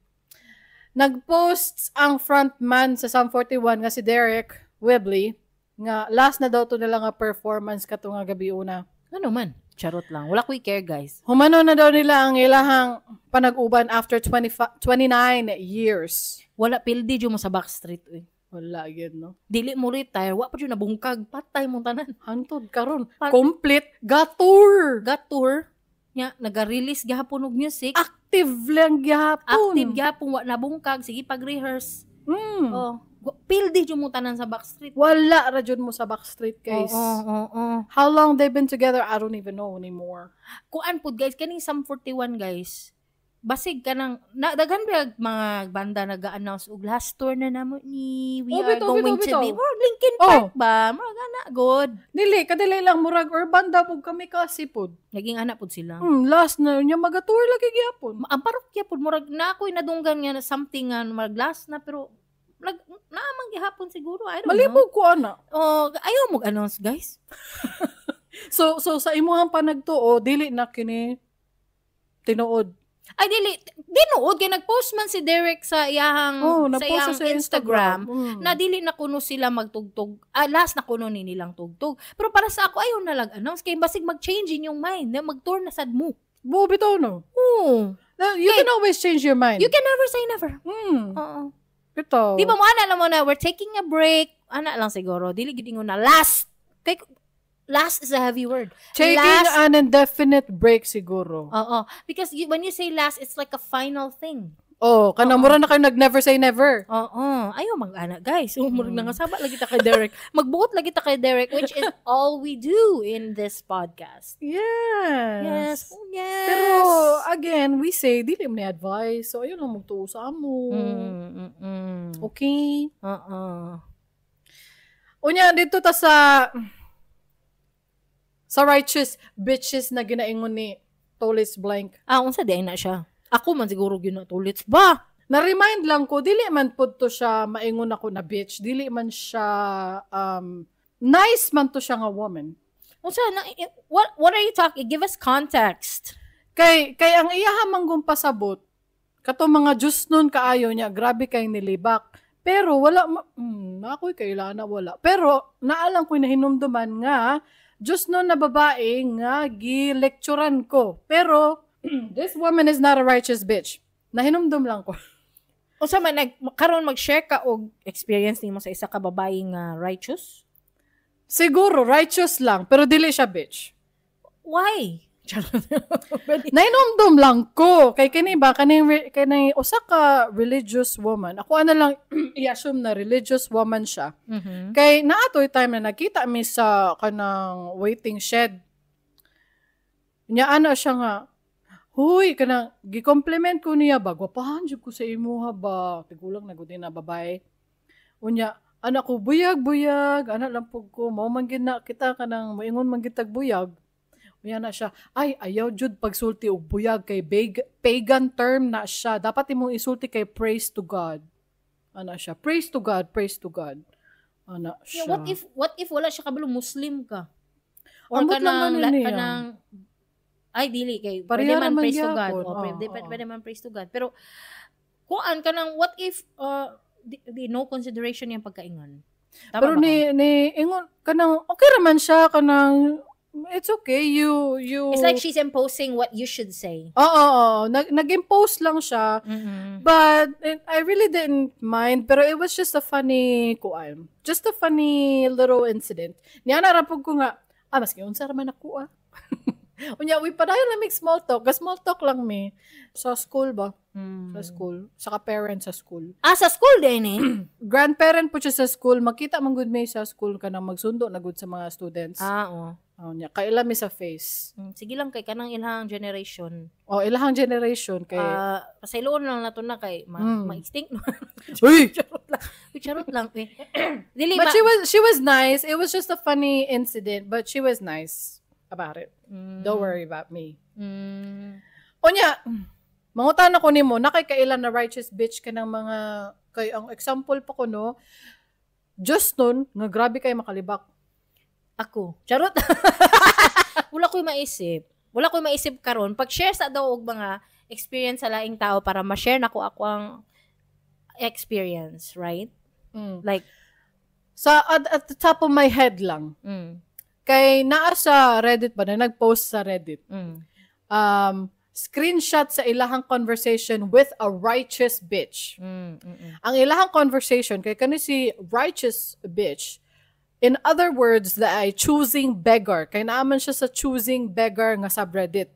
nag-post ang frontman sa Sum 41 nga si Derek Whibley. Nga last na daw to nila nga performance kato nga gabi una. Ano man? Charot lang. Wala ko'y care, guys. Humano na daw nila ang ilahang panag-uban after 25, 29 years. Wala pildi jud mo sa Backstreet, uy. Wala gyud, no. Dili mo retire, wa pa jud nabungkag, patay mo tanan. Hantod karon. Complete ga-tour. Ga-tour nya naga-release gihapon og music. Active lang gihapon. Active gihapon, wa nabungkag, sige pag-rehearse. Oh, pildi jud mo tanan sa Backstreet. Wala ra jud mo sa Backstreet, guys. Oo. How long they've been together, I don't even know anymore. Kuan pud, guys, kaning Sum 41, guys. Basig kanang na, daghan ba mga banda naga-announce og last tour na namo ni, we Oh, are bitaw, going bitaw, to bitaw. be murag Linkin Park ba, murag ana good. Dili, kadali lang murag urban daw pud kami kasi pud. Naging ana pud sila. Last na nya maga-tour lagi gihapon. Ang parokya pud murag na ako'y nadunggan nga na something nga murag last na, pero nag naamang gihapon siguro, I don't know. Malibog ko ana. Oh, ayaw mo announce, guys. So sa imuhang panagtuo, dili na kini tinuod. Ay dili, tinuod kay nag-post man si Derek sa iyahang Oh, sa nag-post iyang siya sa Instagram. Instagram. Na dili na kuno sila magtugtog. Ah, last na kuno ni nilang tugtog. Pero para sa ako, ayaw na lang announce kay basig mag-change in yung mind na mag-tour na sad mo. Buo bitaw, no. Oo. You Kay- can always change your mind. You can never say never. Oo. Bitaw. Di ba mo ana lang mo na we're taking a break. Ana lang siguro. Dili gid ingon na last. Kay last is a heavy word. Taking last- an indefinite break siguro. Oo. Because when you say last, it's like a final thing. Oh, kanang mura na kayo nag never say never. Oo. Ayaw mag-ana, guys. Murag nangasaba lagi ta kay Derek. Magbuot lagi ta kay Derek, which is all we do in this podcast. Yes. Yes. Oh, yes. Pero again, we say dili mo ni advice. So ayun lang magtuo sa amo. Okay. Oo. Unya dito ta sa righteous bitches na ginaingon ni Tolis Blank. Ah, unsa di ay na siya? Ako man siguro gyud na tulits ba? Na-remind lang ko, dili man pud to siya maingon ako na bitch. Dili man siya nice man to siya nga woman. Unsa na what are you talking? Give us context. Kay kay ang iyaha manggong pasabot, kato mga Diyos nun kaayo niya, grabe kay nilibak. Pero wala, ako'y kailangan na wala. Pero naalang ko'y nahinumduman nga, Diyos nun na babae nga gilekturan ko. Pero this woman is not a righteous bitch. Nahinumdum lang ko. Unsa man nag karon mag-share ka og experience nimo sa isa ka babae nga righteous? Siguro, righteous lang, pero dili siya bitch. Why? Charot. Nahinumdum lang ko. Kay kini ba, kani usa ka religious woman. Ako ano lang, i-assume na religious woman siya. Mhm. Kay naatoy time na nakita mi sa kanang waiting shed. Nya ana siya nga, huy, kanang gi-compliment ko niya ba, gwapahan jud ko sa imuha ba, tigulang na gud ni na babae. Unya, ana ko buyag-buyag, ana lang pug ko, mao man gid na kita kanang moingon man gid tag buyag. Unya na siya, ay ayaw jud pagsulti og buyag kay pagan term na siya. Dapat imong isulti kay praise to God. Ana siya, praise to God, praise to God. Ana siya. Yeah, what if wala siya kabalo Muslim ka? Or Ambot lang kanang ganun niya. kanang ay dili kay Pareha pwede man raman praise to God. gyapon. O, pwede, Oo. pwede man praise to God. Pero kuan kanang what if di no consideration yung pagkaingon. Tama Pero ba ni ingon kanang okay raman siya kanang it's okay you It's like she's imposing what you should say. Oo, oo, oo. Nag-impose lang siya. Mm-hmm. But I really didn't mind. Pero it was just a funny kuan. Just a funny little incident. Niya narapog ko nga, maski unsa ra man ako ah. Unya, we padayon lang make small talk. Ga small talk lang mi. Sa school ba? Sa school. Sa ka-parent sa school. Ah, sa school din eh. Grandparent po siya sa school. Makita man gud may sa school ka nang magsundo na gud sa mga students. Ah, oo. Oh, nya kaila mi sa face. Sige lang kay kanang ilahang generation. Oh, ilahang generation kay Pasayloon lang nato na kay ma-extinct. Uy! Charot lang. Uy, charot lang. Eh. Dili But she was nice. It was just a funny incident, but she was nice about it. Don't worry about me. Unya, mangutan ako nimo, na kay kailan na righteous bitch ka ng mga kay ang example pa ko no. Just nun, nga grabe kay makalibak. Ako. Charot. Wala ko'y maisip. Wala ko'y maisip karon. Pag-share sa daw og mga experience sa laing tao para ma-share nako ako ang experience, right? Mm. Like, Sa at the top of my head lang. Kay naa sa Reddit ba na nag-post sa Reddit. Screenshot sa ilahang conversation with a righteous bitch. Ang ilahang conversation kay kani si righteous bitch, in other words, the ay choosing beggar. Kay naaman siya sa choosing beggar nga subreddit.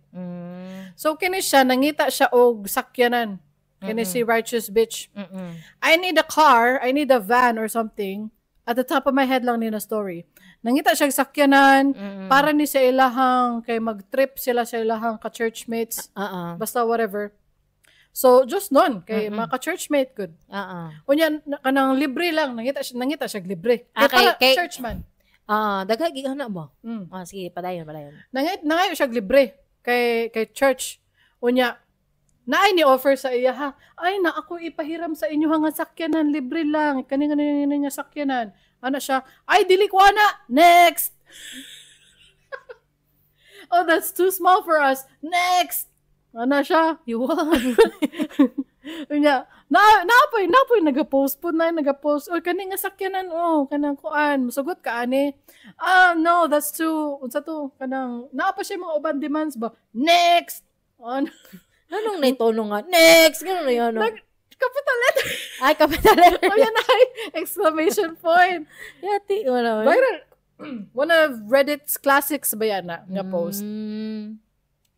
So kini siya nangita siya og sakyanan. Kini si righteous bitch. I need a car, I need a van or something. At the top of my head lang ni na story. Nangita siya og sakyanan para ni sa ilahang kay mag-trip sila sa ilahang ka-churchmates. Basta whatever. So just nun kay mga ka-churchmate good. Unya kanang libre lang nangita siya libre. Kay, para churchman. Dagha gihana ba? Sige, padayon. Nangayo siya libre kay church. Unya naay ni offer sa iya ha. Ay na ako ipahiram sa inyo nga sakyanan libre lang. Kani nga sakyanan. Ana siya, ay dili ko ana. Next. Oh, that's too small for us. Next. Ana siya, Iwan. Unya, napoy nagapost po na nagapost. Oy kani nga sakyanan oh, kanang kuan, musugot ka ani. Ah, no, that's too unsa to kanang naa pa siya mga uban demands ba. Next. Ano? Anong naitono nga? Next! Ganun na yun. No? Capital letter. Ay, capital letter. O yan ay, exclamation point. Yati, wala. Viral. One of Reddit's classics ba yan na, nga post?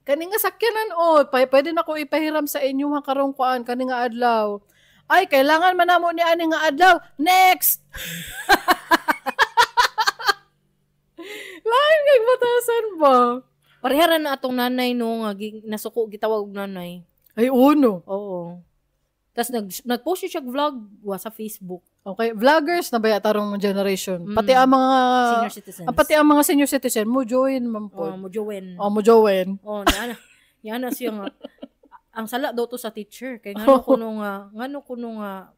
Kani nga sakyanan, oh, pwede na ko ipahiram sa inyo ha karong kuan, kani nga adlaw. Ay, kailangan man namo ni ani nga adlaw. Next! Lain kay batasan ba? Parehara na atong nanay no nga nasuko gitawag og nanay. Ay uno. Oo. Tas nag-post siya vlog wa sa Facebook. Okay, vloggers na ba tarong generation? Pati ang mga senior citizens. Pati ang mga senior citizen mo join man po. Oh, mo join. Oh, mo join. Oh, niana. Niana siya nga. Ang sala daw to sa teacher kay ngano kuno nga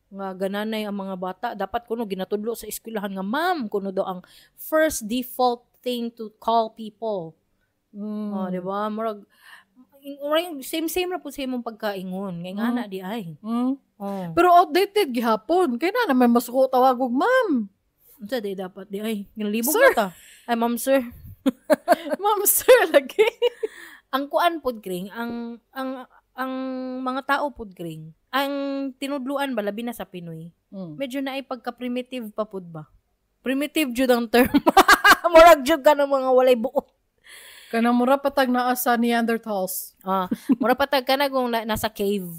gananay ang mga bata, dapat kuno ginatudlo sa eskwelahan nga ma'am kuno daw ang first default thing to call people. Oh, di ba? Murag same ra pud sa imong pagkaingon. Ngay nga na di ay. Oh. Pero outdated gihapon. Kay na naman masuko tawag og ma'am. Unsa di dapat di ay? Ginalibog na ta. Ay, ma'am sir. Ma'am sir lagi. Ang kuan pod kring, ang mga tao pod kring, ang tinudluan ba labi na sa Pinoy. Medyo na ay pagka-primitive pa pod ba? Primitive jud ang term. Murag jud ka ng mga walay buot. Kanang mura patag naa sa Neanderthals. Mura patag ka na kung nasa cave.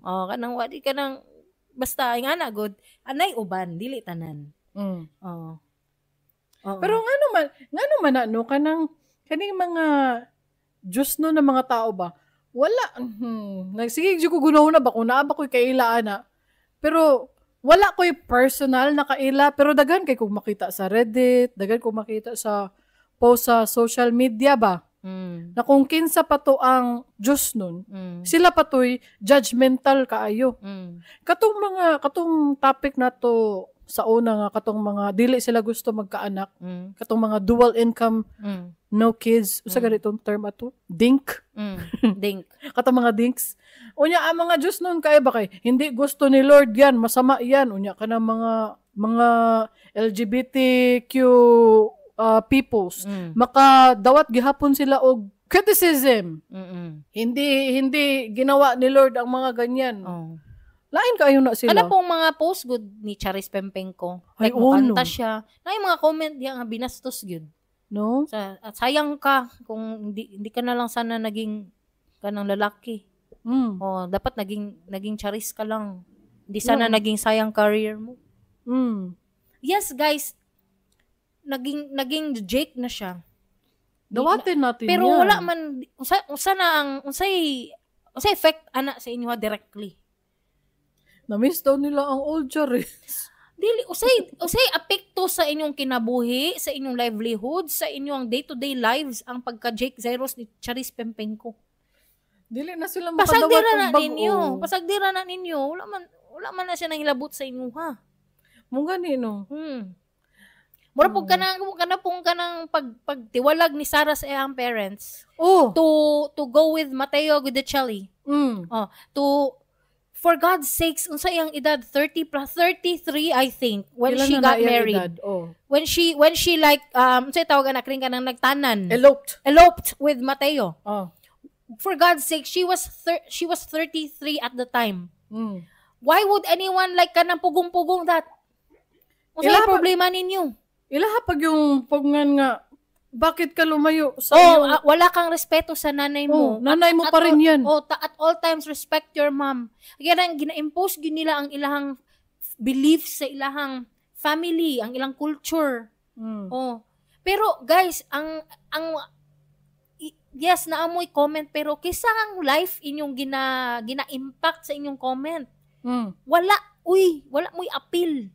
Oh, kanang wadi ka nang basta nga na good. Anay uban dili tanan. Oh. Pero ngano man ano kanang kaning mga Diyos no na mga tao ba? Wala nagsigig jud ko gunaw na ba kung naa ba koy kaila ana. Pero wala koy personal na kaila pero daghan kay kog makita sa Reddit, daghan kog makita sa post sa social media ba? Na kung kinsa pa to ang Diyos nun, sila pa to'y judgmental kaayo. Katong topic na to sa una nga, katong mga dili sila gusto magkaanak, katong mga dual income, no kids, usa ganitong term ato? Dink. Dink. Katong mga dinks. Unya, ang mga Diyos nun kay ba kay, hindi gusto ni Lord yan, masama yan. Unya, kanang mga LGBTQ peoples, makadawat gihapon sila og criticism. Hindi ginawa ni Lord ang mga ganyan. Oh. Lain kaayo na sila. Ano pong mga post good ni Charis Pempengko? Ay, like, mukanta siya. Na yung mga comment diya nga binastos gyud. No? Sa, at sayang ka kung hindi ka na lang sana naging kanang lalaki. Oh, dapat naging Charis ka lang. Hindi sana naging sayang career mo. Yes, guys. Naging Jake na siya. Dawatin natin pero yan. Wala man unsa na ang unsay effect ana sa inyo directly. Na-miss daw nila ang old Charis. Dili usay apekto sa inyong kinabuhi, sa inyong livelihood, sa inyong day-to-day lives ang pagka Jake Zairos ni Charis Pempengko. Dili na sila makadawat og bag-o. Pasagdira na ninyo. Wala man na siya nangilabot sa inyo ha. Mo gani no. Mura pug kanang pagtiwalag ni Sarah sa iyang parents. Oh. To go with Matteo Guidicelli. Oh, to For God's sakes, unsa iyang edad? 30 plus 33, I think, when Ilan she na got na iyang married. edad? Oh. When she like, unsay tawag ana kring kanang nagtanan. Eloped. Eloped with Mateo. Oh. For God's sake, she was 33 at the time. Why would anyone like kanang pugong-pugong that? Unsa problema ninyo? Ilaha pag yung pugngan nga, bakit ka lumayo sa Oh, iyong wala kang respeto sa nanay mo. Oh, nanay mo pa rin yan. Oh, at all times respect your mom. Kaya nang gina-impose gyud nila ang ilahang beliefs sa ilahang family, ang ilang culture. Oh. Pero guys, ang yes, naamoy comment, pero kaysa ang life inyong gina-impact sa inyong comment. Wala, uy, wala mo'y appeal.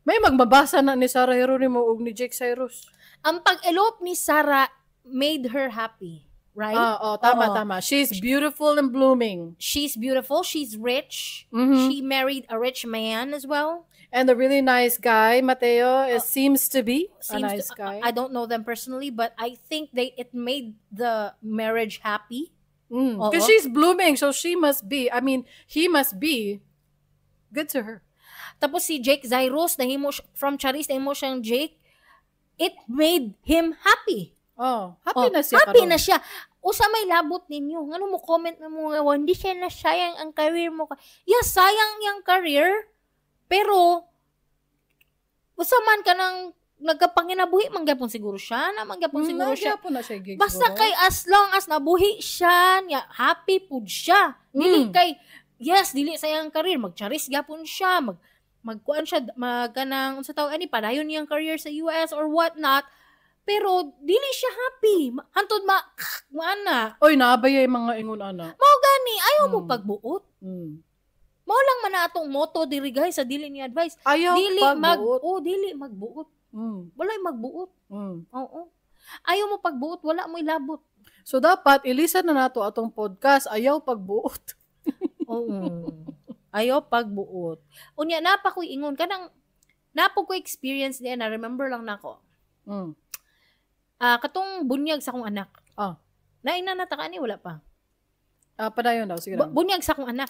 May magbabasa na ni Sarah Geronimo ug ni Jake Zyrus. Ang pag-elope ni Sarah made her happy, right? Ah, oh, tama, Oo. Tama. She's beautiful and blooming. She's beautiful, she's rich. She married a rich man as well. And a really nice guy, Mateo, it seems to be a Seems nice to, guy. I don't know them personally, but I think they it made the marriage happy. Because Oo. she's blooming, so she must be, I mean, he must be good to her. Tapos si Jake Zyrus, nahimo from Charis, nahimo siyang Jake. It made him happy. Oh, happy Oh, na siya happy karon. na siya. Usa may labot ninyo. Ngano mo comment na mo nga, hindi siya na sayang ang career mo. Yes, sayang yang career. Pero, usa man ka nang nagkapanginabuhi, manggapon siguro siya, na manggapon siguro siya. Nagyapon na siya gig Basta siguro. kay as long as nabuhi siya, niya, happy pud siya. Dili kay, yes, dili sayang career, magcharis gyapon siya, magkuan siya, magkanang, unsa tawag ani, padayon niyang career sa US or what not. Pero dili siya happy. Hantod ma maana. Oy, naabay yung mga ingon ana. Mao gani, ayaw mo pagbuot. Mao lang man na atong motto diri guys sa dili ni advice. Ayaw Dili mag pagbuot. oh, dili magbuot. Walay magbuot. Oo. Ayaw mo pagbuot, wala mo ilabot. So dapat ilisan na nato atong podcast ayaw pagbuot. Oo. Ayaw pagbuot. Unya na pa ko'y ingon kanang napo ko experience niya na remember lang nako. Ah, katong bunyag sa akong anak. Naina na ta ka ani wala pa. Ah, padayon daw sige lang. Bunyag sa akong anak.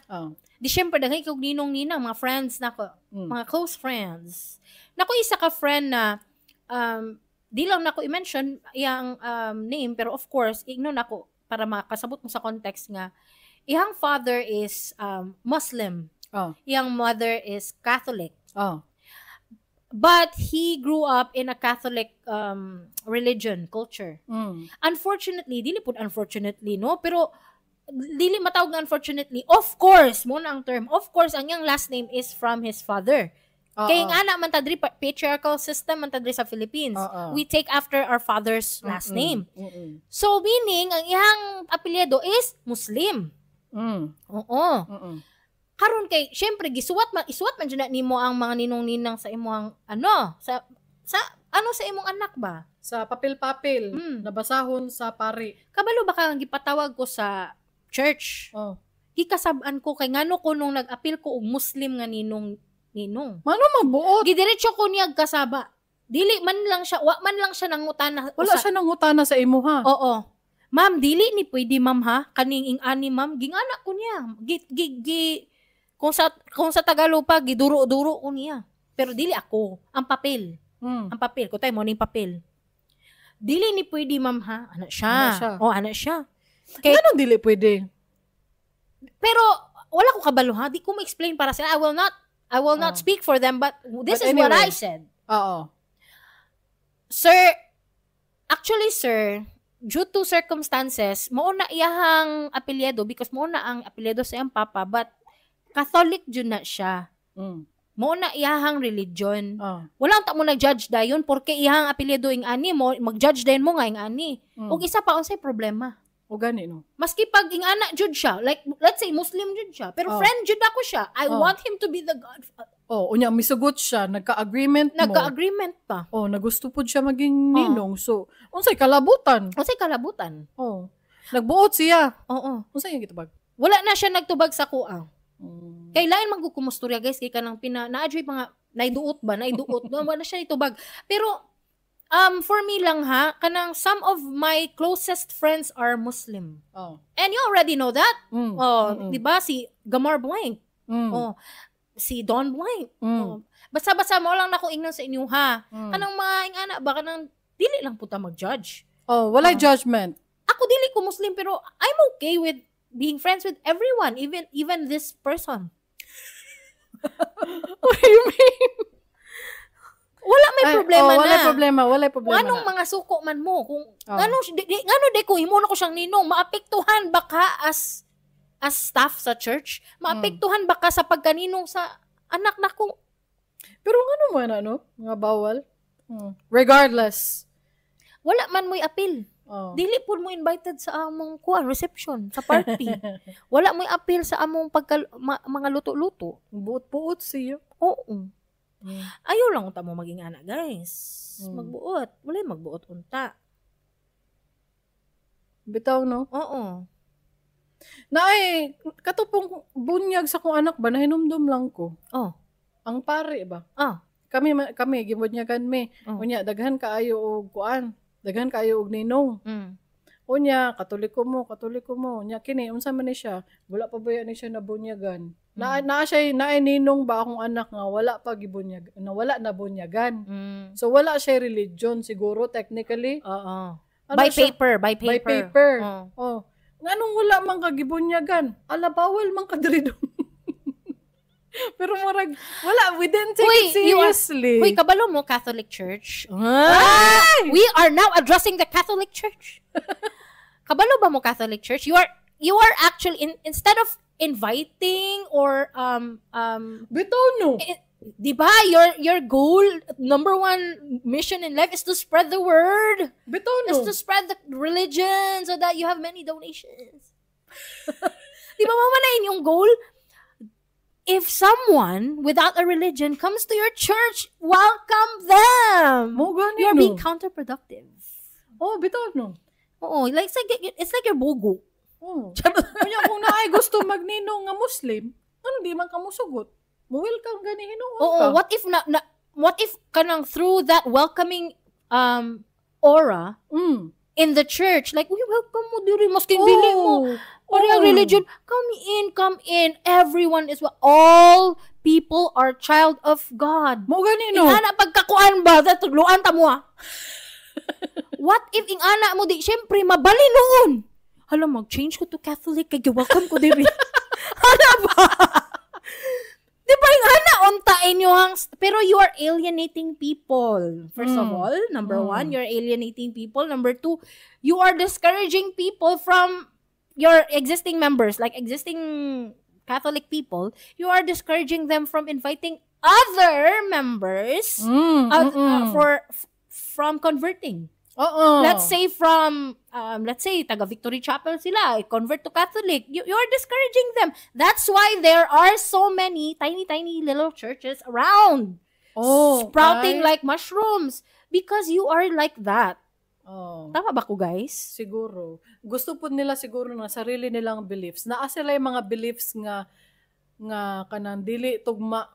Di syempre daghay kog ninong ninang mga friends nako, mga close friends. Nako isa ka friend na di lang nako i-mention iyang name, pero of course ingnon nako para makasabot mo sa context nga iyang father is Muslim. Iyang mother is Catholic. But he grew up in a Catholic religion, culture. Unfortunately, dili pud unfortunately, no? Pero dili matawag nga unfortunately. Of course, mo na ang term. Of course, ang iyang last name is from his father. Kay nga na man ta diri, patriarchal system man ta diri sa Philippines. We take after our father's last name. So meaning ang iyang apelyido is Muslim. Oo. Karon kay syempre gisuwat man isuwat man jud na nimo ang mga ninong-ninang sa imong ano sa ano sa imong anak ba? Sa papel-papel nabasahon sa pari. Kabalo ba ka ang gipatawag ko sa church? Gikasab-an ko kay ngano ko nung nag-apil ko og Muslim nga ninong ninong. Mano magbuot? Gidiretso ko niya kasaba. Dili man lang siya, wa man lang siya nangutana. Wala siya nangutana sa imo ha. Oo. Ma'am, dili ni pwede ma'am ha. Kaning ing-ani ma'am, gingana ko niya. Gi, gi, gi, kung sa Tagalog pa, giduro-duro ko niya. Pero dili ako. Ang papel. Ang papel. Kutay mo ning papel. Dili ni pwede ma'am ha. Ana siya. Ana siya. O, ana siya. Kay, Anong dili pwede? Pero wala ko kabalo ha. Di ko ma-explain para sila. I will not speak for them, but this But is what anyway. I said. Oo. Sir, actually sir, due to circumstances, mao na iyahang apelyido because mao na ang apelyido sa iyang papa, but Catholic jud na siya. Mao na iyahang religion. Wala ta mo nag-judge dayon porque iyahang apelyido ing ani mo, mag-judge dayon mo nga ing ani. Ug isa pa unsay problema? O gani no. Maski pag ing ana jud siya, like let's say Muslim jud siya, pero friend jud ako siya. I want him to be the godfather. Oh, unya misugot siya, nagka-agreement mo. Nagka-agreement pa. Oh, nagusto pud siya maging ninong. So, unsay kalabutan? Unsay kalabutan? Oh. Nagbuot siya. Oo. Unsay iyang gitubag? Wala na siya nagtubag sa kuang. Kay lain man gud kumustorya guys kay kanang pina naadyoy mga naiduot ba, naiduot. No, wala siya nitubag. Pero for me lang ha, kanang some of my closest friends are Muslim. Oh. And you already know that. Oh, Mm-mm. di ba si Gamar Blank? Oh, si Don Blank. Oh. Basta-basta mo lang nako ingnon sa inyo ha. Kanang mga ingana ba, kanang dili lang puta mag-judge. Oh, walay Oh. judgment. Ako, dili ko Muslim, pero I'm okay with being friends with everyone, even this person. What do you mean? Wala may Ay, problema oh, na. Walay problema, walay Kung problema anong na. Mga suko man mo, kung Oh. ngano di, ngano di ko himo na ko siyang ninong, maapektuhan ba ka as staff sa church? Maapektuhan ba ka sa pagkaninong sa anak nako? Pero ano man ano? Nga bawal. Regardless. Wala man mo'y appeal. Oh. Dili pud mo invited sa among kuan reception, sa party. Wala mo'y appeal sa among pagka, mga luto-luto. Buot-buot siya. Oo. Ayaw lang unta mo maging anak, guys. Magbuot. Wala magbuot unta. Bitaw, no? Oo. Na ay, katupong bunyag sa kong anak ba, nahinumdum lang ko. Oh. Ang pare ba? Ah. Kami, gibunyagan mi. Oh. Unya, daghan kaayo og kuan. Daghan kaayo og ninong. Unya, Katoliko mo, Katoliko mo. Unya, kini, unsa man ni siya? Wala pa ba yan ni siya nabunyagan? Na siya, naay ninong ba akong anak nga wala pa gibunyag, na wala na bunyagan. So wala siya religion siguro technically. Oo. Ano By siya? paper, by paper. By paper. Oo. Oh. Nganong wala man ka gibunyagan? Ala, bawal man ka diri dong. Pero murag wala, we didn't take Uy, it seriously. Uy, kabalo mo, Catholic Church. Ah! We are now addressing the Catholic Church. Kabalo ba mo, Catholic Church? You are actually instead of inviting or Bitaw no. eh, di ba your goal, number one mission in life is to spread the word. Bitaw Is no. to spread the religion so that you have many donations. Di ba mao man na inyong goal? If someone without a religion comes to your church, welcome them. Mo gani You're no. being counterproductive. Oh, bitaw no. Oo, like it's like your bogo. Oh. Unya kung naay gusto magninong nga Muslim, ano di man ka musugot? Mo welcome gani hinuon Oo, ka. what if kanang through that welcoming aura in the church, like, "We welcome mo diri masking dili mo parehang religion, come in, come in. Everyone is all people are child of God." Mo gani no. Ingana pagkakuan ba, tudluan ta mo ah. What if ingana mo di, syempre mabali noon. "Hala, mag-change ko to Catholic kay welcome ko diri." Hala ba? Di ba ingana unta inyohang, pero you are alienating people. First of all, number one, you're alienating people. Number two, you are discouraging people from your existing members, like existing Catholic people, you are discouraging them from inviting other members for from converting. Oo. Let's say from let's say taga Victory Chapel sila, eh, convert to Catholic. You are discouraging them. That's why there are so many tiny tiny little churches around oh, sprouting ay. like mushrooms because you are like that. Oh. Tama ba ko, guys? Siguro. Gusto po nila siguro na sarili nilang beliefs. Naa sila yung mga beliefs nga kanang dili tugma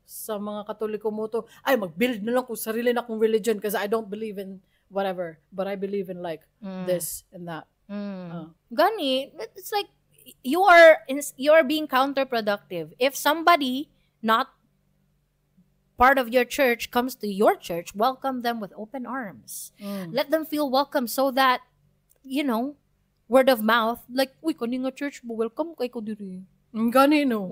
sa mga Katoliko mo to. "Ay, mag-build na lang kung sarili na akong religion because I don't believe in whatever. But I believe in like this and that." Ah. Gani, it's like you are being counterproductive. If somebody not part of your church comes to your church, welcome them with open arms. Let them feel welcome so that word of mouth, like, "Uy, kani nga church mo, welcome kay ko diri." Gani no.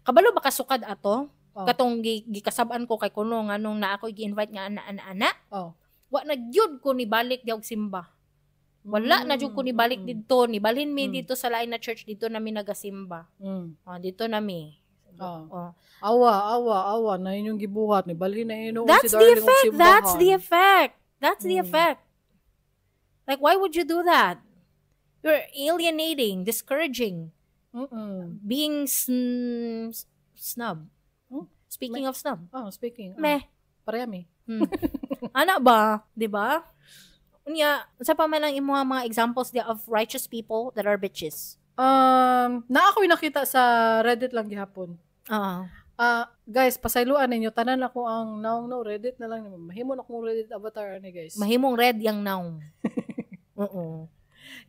Kabalo ba kasukad ato? Oh. Katong gikasab-an ko kay kuno nganong na ako gi-invite nga ana ana ana. Oh. Wa na gyud ko ni balik og simba. Wala na jud ko ni balik didto, ni balhin mi dito sa lain na church, dito na mi nagasimba. Oh, dito na mi. Oh. Oh. Awa, awa, awa na inyong gibuhat ni balhin na hinuon That's si the Darling og effect. That's the simbahan. effect. That's the effect. Like, why would you do that? You're alienating, discouraging, being snub. Speaking of snub. Oh, speaking. Oh. Meh. Pareha mi. Ana ba? 'Di ba? Unya, sa pa man ang imong mga examples di of righteous people that are bitches? Na ako'y nakita sa Reddit lang gihapon. Oo. Ah, guys, pasayloan ninyo tanan ako ang naong no Reddit na lang, mahimo na akong Reddit avatar ani, guys. Mahimong red yang naong. Oo.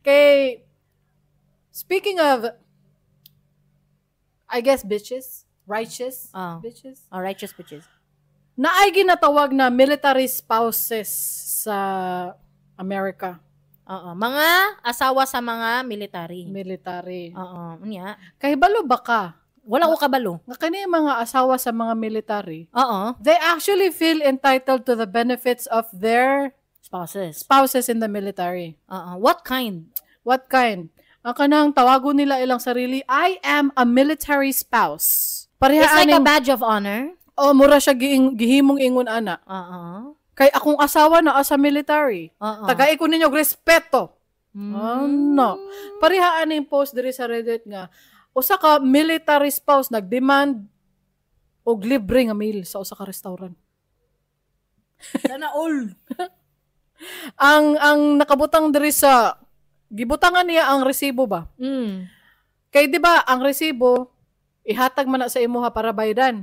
Kay speaking of I guess bitches, righteous bitches. Oh, righteous bitches. Naay ginatawag na military spouses sa America. Oo. Mga asawa sa mga military. Military. Oo. Unya. Kahibalo ba ka? Wala ko kabalo. Nga kani mga asawa sa mga military, Oo. They actually feel entitled to the benefits of their spouses. Spouses in the military. Oo. What kind? What kind? Ang kanang tawagon nila ilang sarili, "I am a military spouse." Pareha It's like a aning, badge of honor. Oh, mura siya gihimong ingon ana. Kay akong asawa naa sa military. Oo. Tagai ko ninyo og respeto. Ano? Pareha aning post diri sa Reddit nga usa ka military spouse nagdemand og libre nga meal sa usa ka restaurant. Sana all. Ang nakabutang diri sa gibutangan niya ang resibo ba? Kay di ba ang resibo ihatag man na sa imuha para bayran.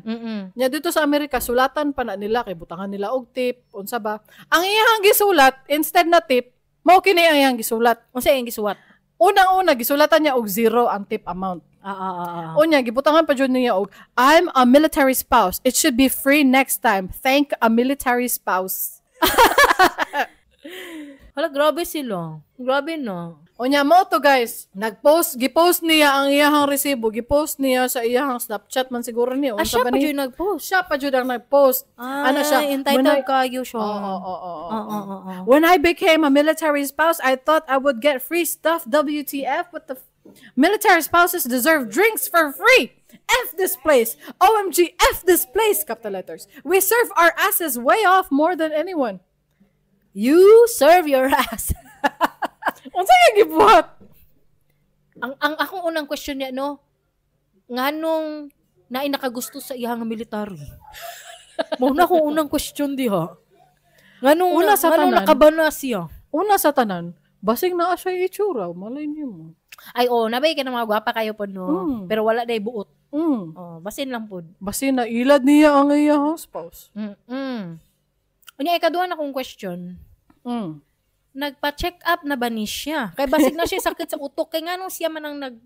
Nya dito sa Amerika sulatan pa na nila kay butangan nila og tip unsa ba? Ang iyang gisulat instead na tip, mao kini ang iyang gisulat. Unsa iyang gisulat? Unang-una gisulatan niya og 0 ang tip amount. Unya gibutangan pa jud niya og "I'm a military spouse. It should be free next time. Thank a military spouse." Hala, grabe sila. Grabe no. Unya mo to guys, nagpost, gipost niya ang iyahang resibo, gipost niya sa iyahang Snapchat man siguro niya. Ah, Unsa siya ba pa ni? jud nagpost. Siya pa jud ang nagpost. Ah, Ano siya? Entitled kayo siya. Oo. Oo. "When I became a military spouse, I thought I would get free stuff. WTF? What the Military spouses deserve drinks for free. F this place. OMG, F this place." Capital letters. "We serve our asses way off more than anyone." You serve your ass. Unsa kay gibuhat? Ang akong unang question niya no, nganong naay nakagusto sa iyang nga military? Mao na akong unang question diha. Nganong Una sa nganong tanan. nakabana siya? Una sa tanan, basing naa siya itsura, malay nimo. Ay oh, nabay ka na mga gwapa kayo pod no. Pero wala day buot. Oh, basin lang pod. Basin na ilad niya ang iyang spouse. Unya ikaduha na akong question. Nagpa-check up na ba ni siya? Kay basig na siya sakit sa utok kay nganong siya man ang nag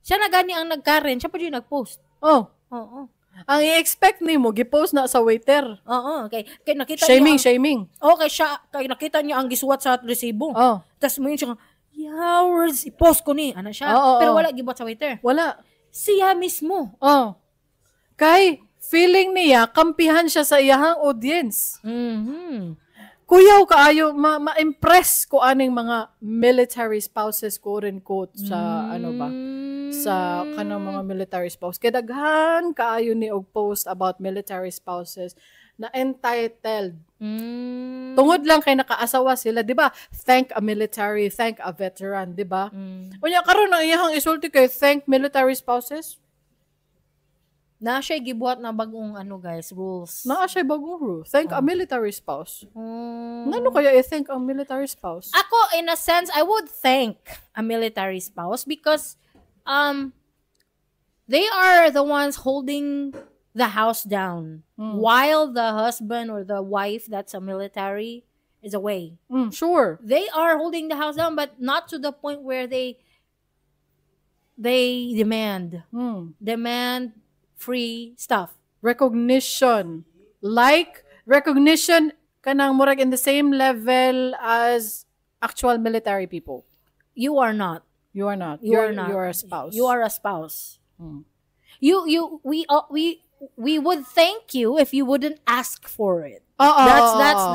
siya na gani ang nagkaren, siya pa jud nagpost. Oh, Oo. ang i-expect nimo gipost na sa waiter. Oo, kay nakita Shaming, niya. shaming. Oh, kay siya kay nakita niya ang gisuwat sa resibo. Oh, Tapos mo yun siya, "Yowers, i-post ko ni." Ano siya? Oo, Pero oo. wala gibuhat sa waiter. Wala. Siya mismo. Oh. Kay feeling niya kampihan siya sa iyahang audience. Kuyaw kaayo ma-impress ko aning mga military spouses, quote unquote, sa ano ba sa kanang mga military spouse. Kay daghan kaayo ni og post about military spouses na entitled. Tungod lang kay nakaasawa sila, 'di ba? Thank a military, thank a veteran, 'di ba? Unya karon ang iyahang isulti kay thank military spouses. Na siya gibuhat na bagong ano guys, rules. Naa siya bagong rule. Thank a military spouse. Ngano kaya i-thank ang military spouse? Ako, in a sense, I would thank a military spouse because they are the ones holding the house down while the husband or the wife that's a military is away. They are holding the house down, but not to the point where they demand free stuff. Recognition. Like, recognition kanang murag in the same level as actual military people. You are not. You are not. You are not. You are a spouse. You are a spouse. We would thank you if you wouldn't ask for it. Oo,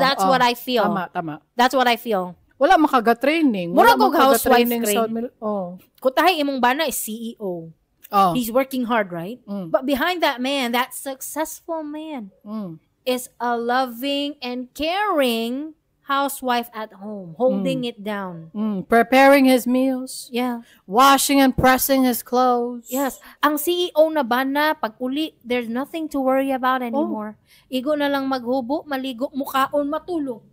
That's oo. what I feel. Tama. That's what I feel. Wala makaga-training. Murag Wala og housewife makaga-training sa train. Oh. Kutahay imong bana is CEO. Oh. He's working hard, right? But behind that man, that successful man, is a loving and caring housewife at home, holding it down. Preparing his meals. Washing and pressing his clothes. Yes. Ang CEO na bana, pag uli, there's nothing to worry about anymore. Igo na lang maghubo, maligo, mukaon, matulog.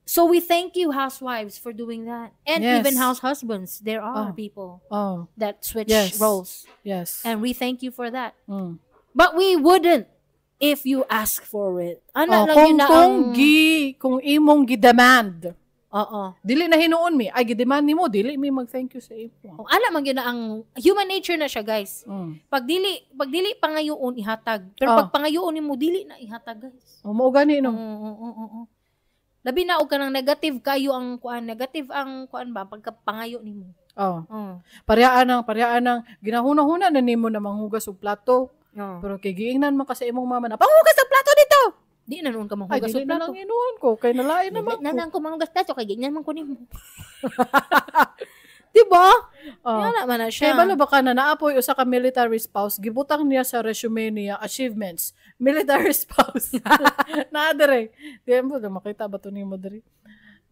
So we thank you, housewives, for doing that. And even house husbands. There are people that switch roles. And we thank you for that. But we wouldn't if you ask for it. Ana Oh, lang kung yun na kung ang gi kung imong gi-demand. Oo. Dili na hinuon mi. Ay gidemand nimo, dili mi mag-thank you sa imo. Oh, ala man gyud na ang human nature na siya, guys. Pag dili pangayoon, ihatag. Pero pag pangayoon nimo, dili na ihatag, guys. Oh, mao gani, no. Oo. Labi na og kanang negative kayo ang kuan, negative ang kuan ba pagka pangayo nimo. Oh. Pareha anang ginahuna-huna na nimo na manghugas og plato. Pero kay giingnan man ka sa imong mama na, "Panghugas og plato dito." Di na noon ka Ay, manghugas dili og na plato. lang inuhan ko kay nalain naman Dili na ko. lang ko manghugas plato kay giingnan man ko nimo. Di ba? Oh. Yan na man na siya. Kay balo ba ka na naapoy usa ka military spouse, gibutang niya sa resume niya achievements, military spouse. Naa dere. Di mo makita ba to nimo dere?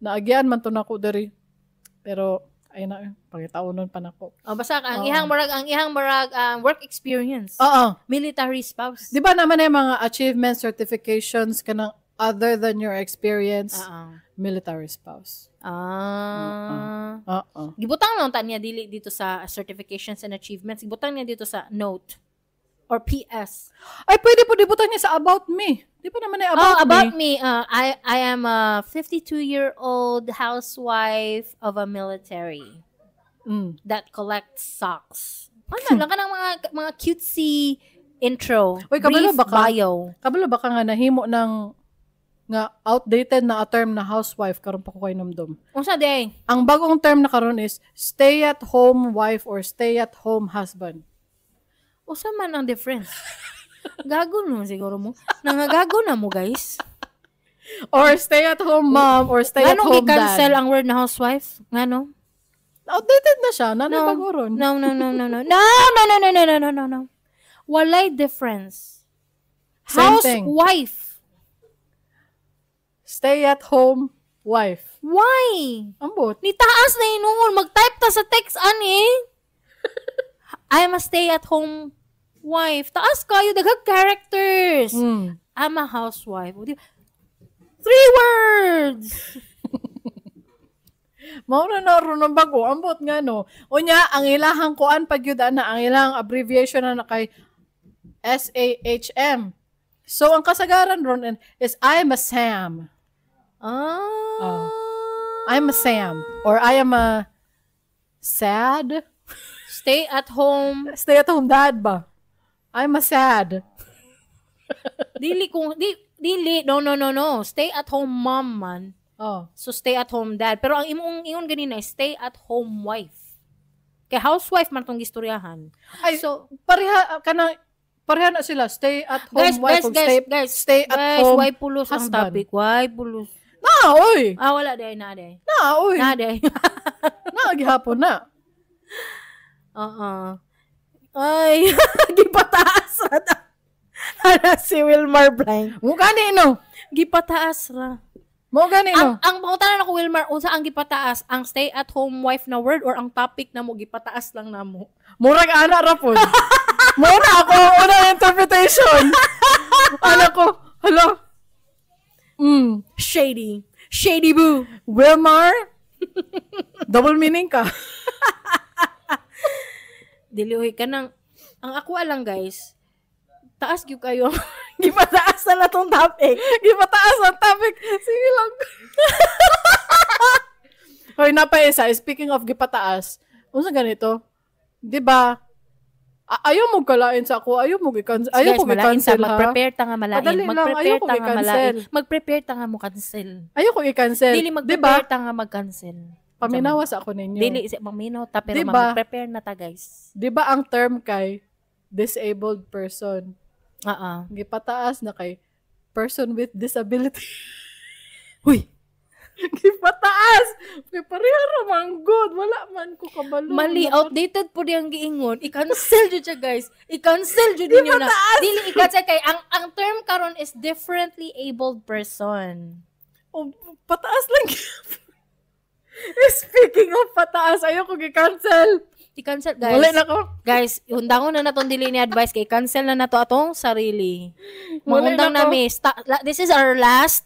Naagian man to nako dere. Pero ay na, pangitaunon pa nako. Oh, basta ang ihang murag work experience. Oo. Military spouse. Di ba naman yung mga achievement certifications kanang other than your experience, military spouse. Oo. Gibutang lang ta niya dili dito sa certifications and achievements. Gibutang niya dito sa note or PS. Ay, pwede po dibutang niya sa about me. Di ba naman ay about, Oh, about me? me. I am a 52-year-old housewife of a military that collects socks. Ano lang kanang mga cutesy intro. Uy, kabalo Brief ba ka? bio. Kabalo ba ka nga nahimo ng nga outdated na a term na housewife karon pa ko kay namdom? Unsa day? Ang bagong term na karon is stay at home wife or stay at home husband. Unsa man ang difference? Gago no siguro mo. Nangagago na mo, guys. Or stay at home mom or stay at Nganong home gi-cancel dad. ang word na housewife? Ngano? Outdated na siya. Nanay No. bago ron. No, no, no, no, no. No, no, no, no, no, no, no, no, no. Walay difference. Same thing. Housewife. Stay at home wife. Why? Ambot. Ni taas na inuon. Mag-type ta sa text, ani. I'm a stay-at-home wife. Taas kayo. Daghang characters. I'm a housewife. O, three words! Mao na na ron ang bago. Ambot nga no. Unya, ang ilahang kuan pag yun na, ang ilang abbreviation na kay SAHM. So, ang kasagaran ron is I'm a Sam. Ah. I'm a Sam. Or I am a sad. Stay at home. Stay at home dad ba? I'm a sad. Dili kung di dili, no, no, no, no, stay at home mom man. Oh. So stay at home dad. Pero ang imong ingon ganina is stay at home wife. Kay housewife man tong gistoryahan. Ay, So pareha kanang pareha na sila, stay at home guys, wife guys, ug guys, stay guys, stay at guys, home why pulos ang husband. topic? Why pulos? Na, oy. Ah, wala day na day. Na, oy. Na day. Na gihapon na. Oo. Ay, gipataas ra na. Ana si Wilmar Blank. Mo gani no. Gipataas ra. Mo gani no. Ang pangutana nako, Wilmar, unsa ang gipataas? Ang stay at home wife na word or ang topic na mo gipataas lang namo? Murag ana ra pod. Mura ako ang unang interpretation. Ana ko, hala. Shady. Shady boo. Wilmar, double meaning ka. Dili oy, kanang ang ako lang, guys. Taas gyud kayo. Gipataas na lang tong topic. Gipataas ang topic. Sige lang. Hoy, napa isa. Speaking of gipataas, unsa ganito? 'Di ba? Ayaw mo kalain sa ako, ayaw mo gikan, ayaw Guys, ko malain ta. gi-cancel ha. Mag-prepare ta nga malain. Padali lang, Mag-prepare ayaw ko ta nga i-cancel. malain. Mag-prepare ta nga mo cancel. Ayaw ko i-cancel. Dili, 'Di ba? mag-prepare ta nga mag-cancel. Paminawa sa ako ninyo. Dili si maminaw ta pero Diba? mag-prepare na ta, guys. 'Di ba ang term kay disabled person? Oo. Gipataas na kay person with disability. Huy. Gipataas! Kay pareha ra man good. Wala man ko kabalo. Mali, outdated po diyang giingon. I-cancel jud siya, guys. I-cancel jud ninyo na. Dili i-cancel kay ang term karon is differently abled person. Oh, pataas lang. Speaking of pataas, ayaw ko gi-cancel. I-cancel, guys. Wala na ko. Guys, undangon na natong dili ni advice kay cancel na nato atong sarili. Wala Mangundang na ko. nami. This is our last.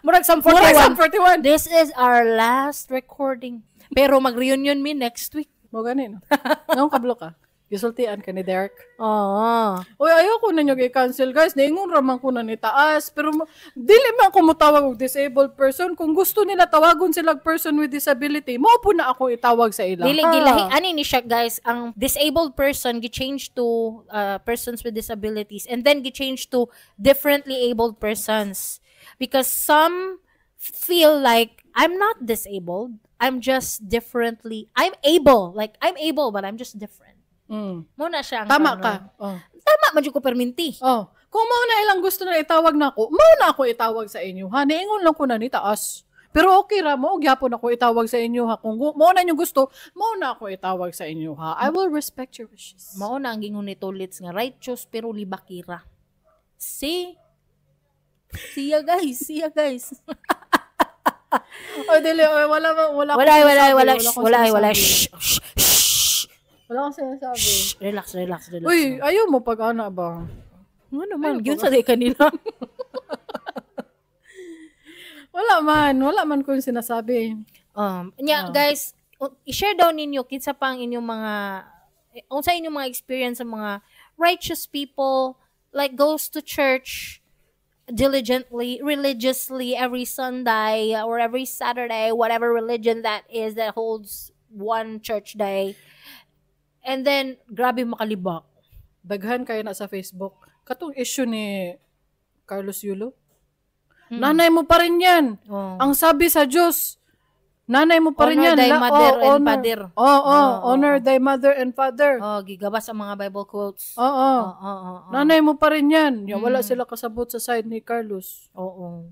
Murag Psalm Murag 41. Psalm 41. This is our last recording. Pero mag-reunion mi next week. Mo gani no. Ngong kablo ka. Gisultian ka ni Derek. Oo. Uy, ayaw ko ninyo i-cancel, guys. Naingon raman ko na ni taas. Pero dili man ako motawag og disabled person. Kung gusto nila tawagon sila og person with disability, mao po na ako itawag sa ila. Dili gilahi ani ni siya, guys, ang disabled person gi-change to persons with disabilities and then gi-change to differently abled persons because some feel like, "I'm not disabled, I'm just differently, I'm able, like I'm able but I'm just different." Mo na siya ang Tama ano. Ka. Oh. Tama man jud ko perminti. Oh. Kung mao na ilang gusto na itawag na ako, mao na ako itawag sa inyo. Ha, niingon lang ko na ni taas. Pero okay ra mo, gyapon ako itawag sa inyo ha. Kung mao na inyong gusto, mao na ako itawag sa inyo ha. I will respect your wishes. Mao na ang gingon ni Tolits nga righteous pero libakira. See? See ya, guys, see ya, guys. Oy, dili, oy, wala wala Wala, akong wala, sinasabi, wala, akong shh, wala, wala, sinasabi. Shh, shh, shh. Wala akong sinasabi. Shh, relax, relax, relax. Uy, ayaw mo pag ana ba? Ano naman, Ayaw yun pa sa day kanila. Wala man ko yung sinasabi. Nya, Ah. guys, i-share daw ninyo kinsa pa ang inyong mga unsa inyong mga experience sa mga righteous people, like goes to church diligently, religiously every Sunday or every Saturday, whatever religion that is that holds one church day. And then grabe makalibak. Daghan kayo na sa Facebook. Katong issue ni Carlos Yulo. Nanay mo pa rin yan. Oh. Ang sabi sa Diyos, nanay mo pa rin Honor yan. thy mother oh, and honor. father. Oo, oh, Oo, honor thy mother and father. Oh, gigabas ang mga Bible quotes. Oo. Oo. Nanay mo pa rin yan. Yung wala sila kasabot sa side ni Carlos. Oo.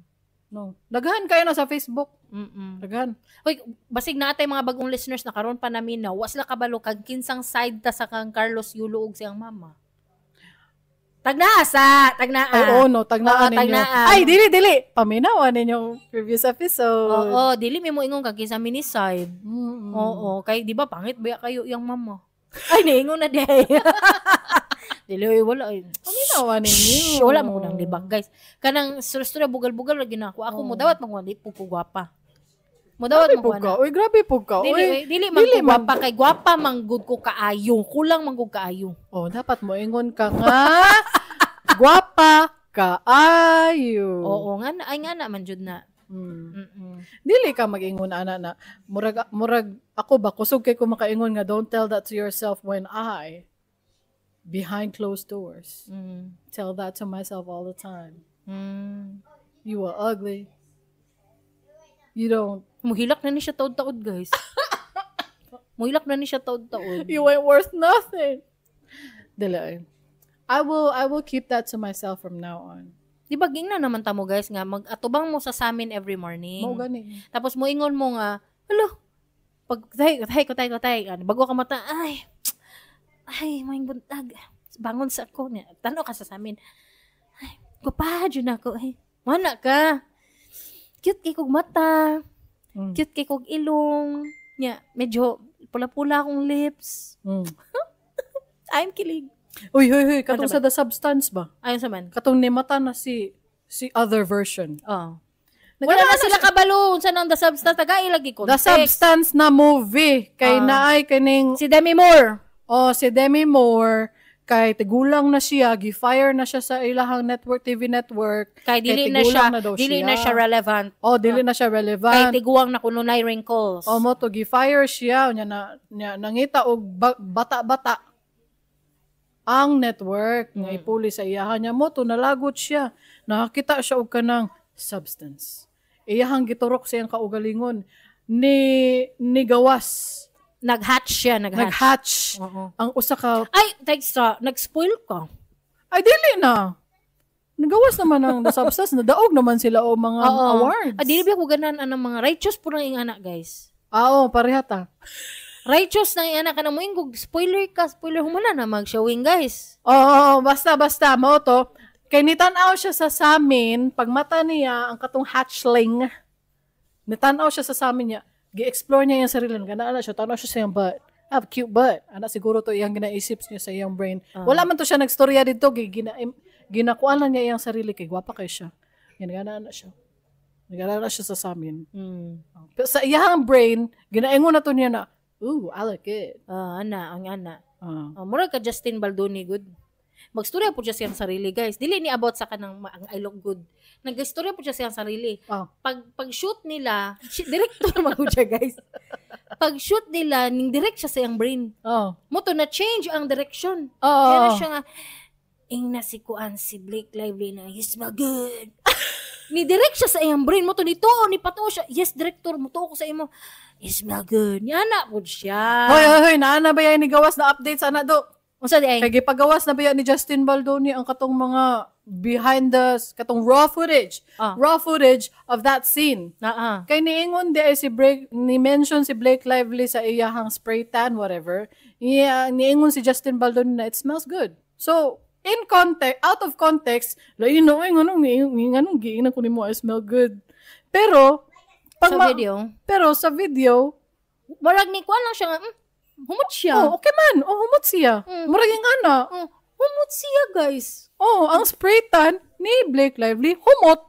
No. Daghan kayo na sa Facebook. Daghan. Hoy, basig na atay mga bagong listeners na karon pa namin na wasla kabalo kag kinsang side ta sa kang Carlos Yulo ug siyang mama. Tagnaa sa, tagnaa. Ay, oo, no. Tagnaan Oo, ninyo. tagnaan. Ay, dili, dili. Paminawan ninyo previous episode. Oo, dili mi mo ingon kag kinsa mi ni side. Oo, kay di ba pangit ba kayo iyang mama? Ay, niingon na di. Dili oy, wala ay. Paminawan ninyo. Shh, wala mo nang libak, guys. Kanang istorya bugal-bugal lagi na ako. Ako mo dawat mo di po ko gwapa. Mo dawat Grabe mo po ka. Uy, grabe po ka. Dili, Uy, oy, dili man dili ko man. gwapa kay gwapa man gud ko kaayo. Kulang man gud kaayo. Oh, dapat mo ingon ka nga. Gwapa kaayo. Oo, nga na, ay nga na man jud na. Dili ka mag-ingon ana na murag murag ako ba kusog kay ko makaingon nga, "Don't tell that to yourself," when I behind closed doors tell that to myself all the time. You are ugly. You don't Muhilak na ni siya taod-taod, guys. Muhilak na ni siya taod-taod. You ain't worth nothing. Dili. Ay. I will keep that to myself from now on. Di ba ging na naman tamo, guys, nga mag-atubang mo sa samin every morning. Mao gani. Tapos moingon mo nga, "Alo, pag tay tay ko tay ko tay, ano, bago ka mata, ay, ay, may buntag, bangon sa ako niya." Tanaw ka sa samin. "Ay, gwapa jud ako eh." Wala ka. Cute kay kog mata. Cute kay kog ilong. Nya, medyo pula-pula akong lips. I'm kilig. Uy, huy, huy, katong Ano sa The Substance ba? Ayon sa man. Katong nimata na si other version. Oh. Wala na sila kabalo unsa nang The Substance, taga ilagi The context. Substance na movie kay naay kaning Si Demi Moore. Oh, si Demi Moore kay tigulang na siya, gi-fire na siya sa ilahang network, TV network. Kay dili na tigulang siya daw dili na siya relevant. Oh, dili na siya Kay relevant. tiguang na kuno nay wrinkles. Oh, mo to gi-fire siya nya na nya, nangita og bata-bata ang network nga ipuli sa iyaha niya mo to nalagot siya. Nakakita siya og kanang substance. Iyahang giturok sa iyang kaugalingon ni ni gawas. Nag-hatch siya, nag-hatch. Nag-hatch Oo. ang usa ka Ay, thanks sa nag-spoil ka. Ay, dili na. Nagawas naman ang The Substance. Nadaog naman sila o mga awards. Ah, dili ba ko ganan anang mga righteous po nang ingana, guys. Ah, oo, pareha ta. Righteous na ingana ka na mo ingog spoiler ka, spoiler humana na mag-showing, guys. Oo, oo, basta, basta. Mao to. Kay nitanaw siya sa samin, pag mata niya, ang katong hatchling, nitanaw siya sa samin niya, gi-explore niya yung sarili. Ganaan na siya, tanaw siya sa iyang butt. "I have cute butt." Ana siguro to iyang ginaisip niya sa iyang brain. Wala man to siya nagstorya dito, ginakuan lang niya iyang sarili kay gwapa kay siya. Yan, ganaan na siya. Ganaan na siya sa samin. Pero sa iyang brain, ginaingon na to niya na, "Ooh, I look good." Ah, ana, ang ana. Oh, murag ka Justin Baldoni good. Magstorya po siya siyang sarili, guys. Dili ni about sa kanang ang I look good. Nagstorya po siya siyang sarili. Oh. Pag shoot nila, director man siya, guys. Pag shoot nila, ning direct siya sa iyang brain. Oh. Mo to na change ang direction. Oh. Kaya na siya nga, ing na si kuan si Blake Lively na, he smell good. Ni direct siya sa iyang brain mo to nito ni patuo siya. Yes, director, mo ko sa imo. He smell good. Yana po siya. Hoy, hoy, hoy, naa na ba yan ni gawas na update sa ana do? Unsa di ay? Kay gipagawas na ba yan ni Justin Baldoni ang katong mga behind the katong raw footage. Ah. Raw footage of that scene. Naa. Kay niingon di ay si Blake, ni mention si Blake Lively sa iyahang spray tan whatever. Iya, niingon si Justin Baldoni na it smells good. So, in context, out of context, lain no ay nganong nganong giingnan ko nimo I smell good. Pero pag Sa video. Pero sa video, Murag ni kuan lang siya nga, humot siya. oh, okay man, oh humot siya. Murag yung ana. Oh, humot siya, guys. Oh, ang spray tan ni Blake Lively humot.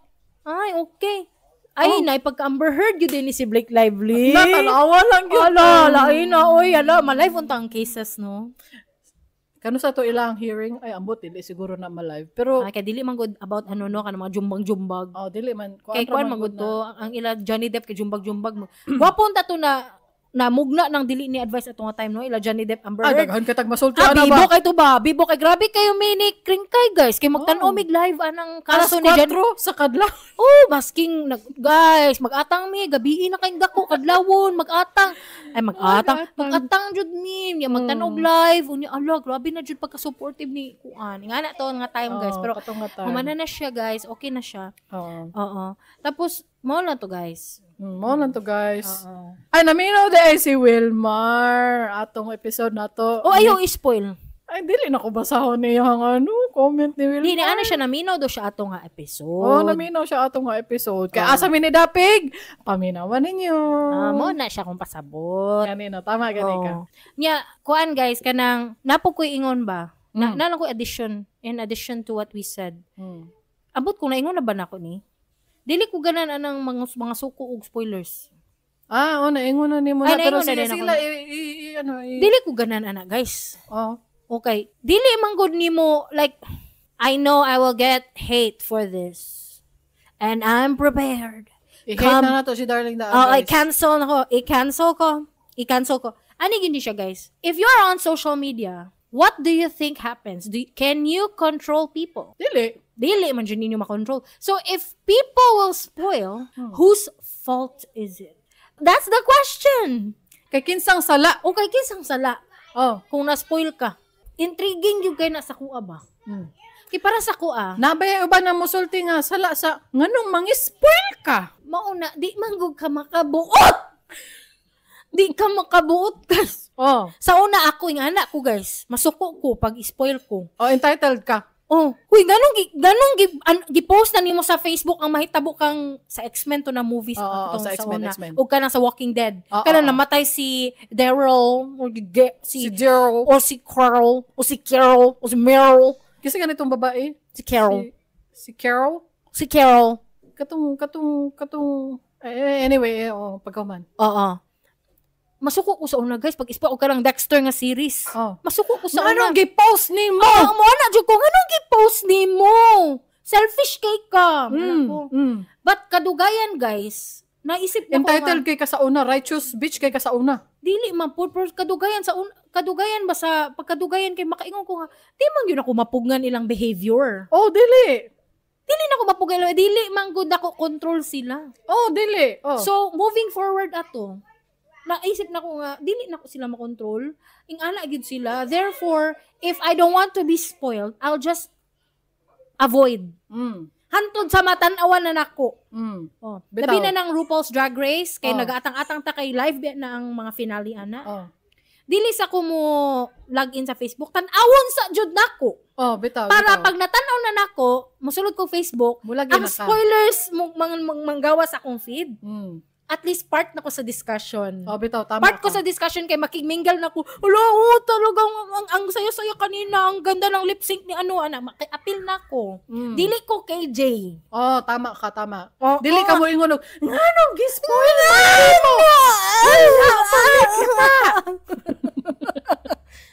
Ay, okay. Ay, oh. Nay, pagka Amber Heard yun din ni si Blake Lively. Natanawa lang yun. Ala, lain na, oy, ala, malive unta ang cases, no? Kano sa to ilang hearing, ay ambot dili siguro na malive. Pero Ay, kay dili man good about ano no, kanang mga jumbang-jumbag. oh, dili man Kay kuan man good to, ang ila Johnny Depp kay jumbag-jumbag mo. Gwapo unta to na namugna ng dili ni advice ato nga time no, ila Johnny Depp Amber Ah, Heard. daghan ka tag masulti Ah, ana bibo ba? kay to ba? Bibo kay grabe kayo mini kringkay guys. Kay magtan-o Oh. mig live anang Alas kaso ni Johnny. 4 sa kadlaw. Oh, masking nag, guys, mag-atang mi, gabii na kayong dako kadlawon, mag-atang. Ay mag-atang, Mag-atang. mag-atang jud mi, nya magtan-og live. Unya ala, grabe na jud pagka-supportive ni kuan. Nga na to nga time guys, Oh, pero katong nga time. humana na siya guys, okay na siya. Oo. Oo. Tapos mao lang to guys. Mao lang to guys. Oo. Ay, naminaw di ay si Wilmar. Atong episode na to. Oh, ayaw i-spoil. Ay, dili na ko basahon niya ang ano, comment ni Wilmar. Di ni ano siya naminaw do siya ato nga episode. Oh, naminaw siya atong nga episode. Kaya asa mi ni Dapig, paminawan ninyo. Ah, mo na siya kung pasabot. Gani no, tama gani ka. Oo. Nya, kuan guys, kanang napo ko'y ingon ba? Na, Mm. na lang ko'y addition, in addition to what we said. Mm. Abot kung naingon na ba nako ni? Dili ko ganan anang mga suko og spoilers. Ah, oh, naingon na nimo na. Ay, Pero naingon na sige, din ako. sila, ano, Dili ko ganan ana, guys. Oh. Okay. Dili man gud nimo like I know I will get hate for this. And I'm prepared. I-hate Come- na nato si Darling Daan, Oh, I guys. cancel na ko. I-cancel ko. I-cancel ko. Ano gini siya, guys? If you're on social media, what do you think happens? Can you control people? Dili. Dili man jud ninyo makontrol. So if people will spoil, whose fault is it? That's the question. Kay kinsang sala. Okay, kinsang sala Oh. kung na-spoil ka. Intriguing yung kay na sa kuha ba? Mm. Kay para sa kuha, Nabay uban na musulti nga sala sa nganong mangispoil ka. mauna, di manggug ka makabuot! Di ka makabuot, guys. Oh. Sa una ako, yung anak ko, guys, masuko ko pag spoil ko. Oh, entitled ka. Oh, huy, ganong gi-post na nimo sa Facebook ang mahitabo kang sa X-Men to na movies Oo, katong sa X-Men, una. X-Men. O kanang sa Walking Dead. Oo, Kanang oo. namatay si Daryl or Si si, Gerald. or si Carl o si Carol o si Meryl, Kasi ganitong babae. si Carol. Si Carol. Si Carol. Katong, katong, katong, eh, anyway, eh, oh, pagkaman. Oo. Masuko ko sa una, guys, pag ispa og kanang Dexter nga series. Oh. Masuko ko sa una. Anong gi-post ni mo? Ah, mo na jud ko nganong gi-post nimo? Selfish kay ka. Nako. But kadugayan, guys, naisip na ko nga, Entitled kay ka sa una, righteous bitch kay ka sa una. dili man po, pero kadugayan sa kadugayan ba sa pagkadugayan kay makaingon ko nga, di man gyud ako mapugngan ilang behavior. Oh, dili. Dili na ako mapugngan ilang, dili man gud ako control sila. Oh, dili. Oh. So moving forward ato, naisip na ko nga dili na ko sila makontrol. Ing-ana gyud sila. Therefore, if I don't want to be spoiled, I'll just avoid. Hantod sa matan-awan na nako. Oh. Bitaw. Labi na ng RuPaul's Drag Race kay Oh. nagaatang-atang ta kay live ba na ang mga finale ana. Oh. Dili sa ko mo log in sa Facebook, tan-awon sa jud nako. Oh, bitaw. Para bitaw. pag natan-aw na nako, mosulod ko Facebook, Mulagi ang na ka. spoilers mo manggawa sa akong feed. At least part na ko sa discussion. Oh, bitaw, tama Part ko ka. sa discussion kay makigmingle na ko. Hala, oh, talagang ang sayo-sayo kanina, ang ganda ng lip sync ni ano, ana, maki-appeal na ko. Dili ko kay Jay. Oh, tama ka, tama. Oo. Dili ka mo ingon og, nganong gi-spoil mo?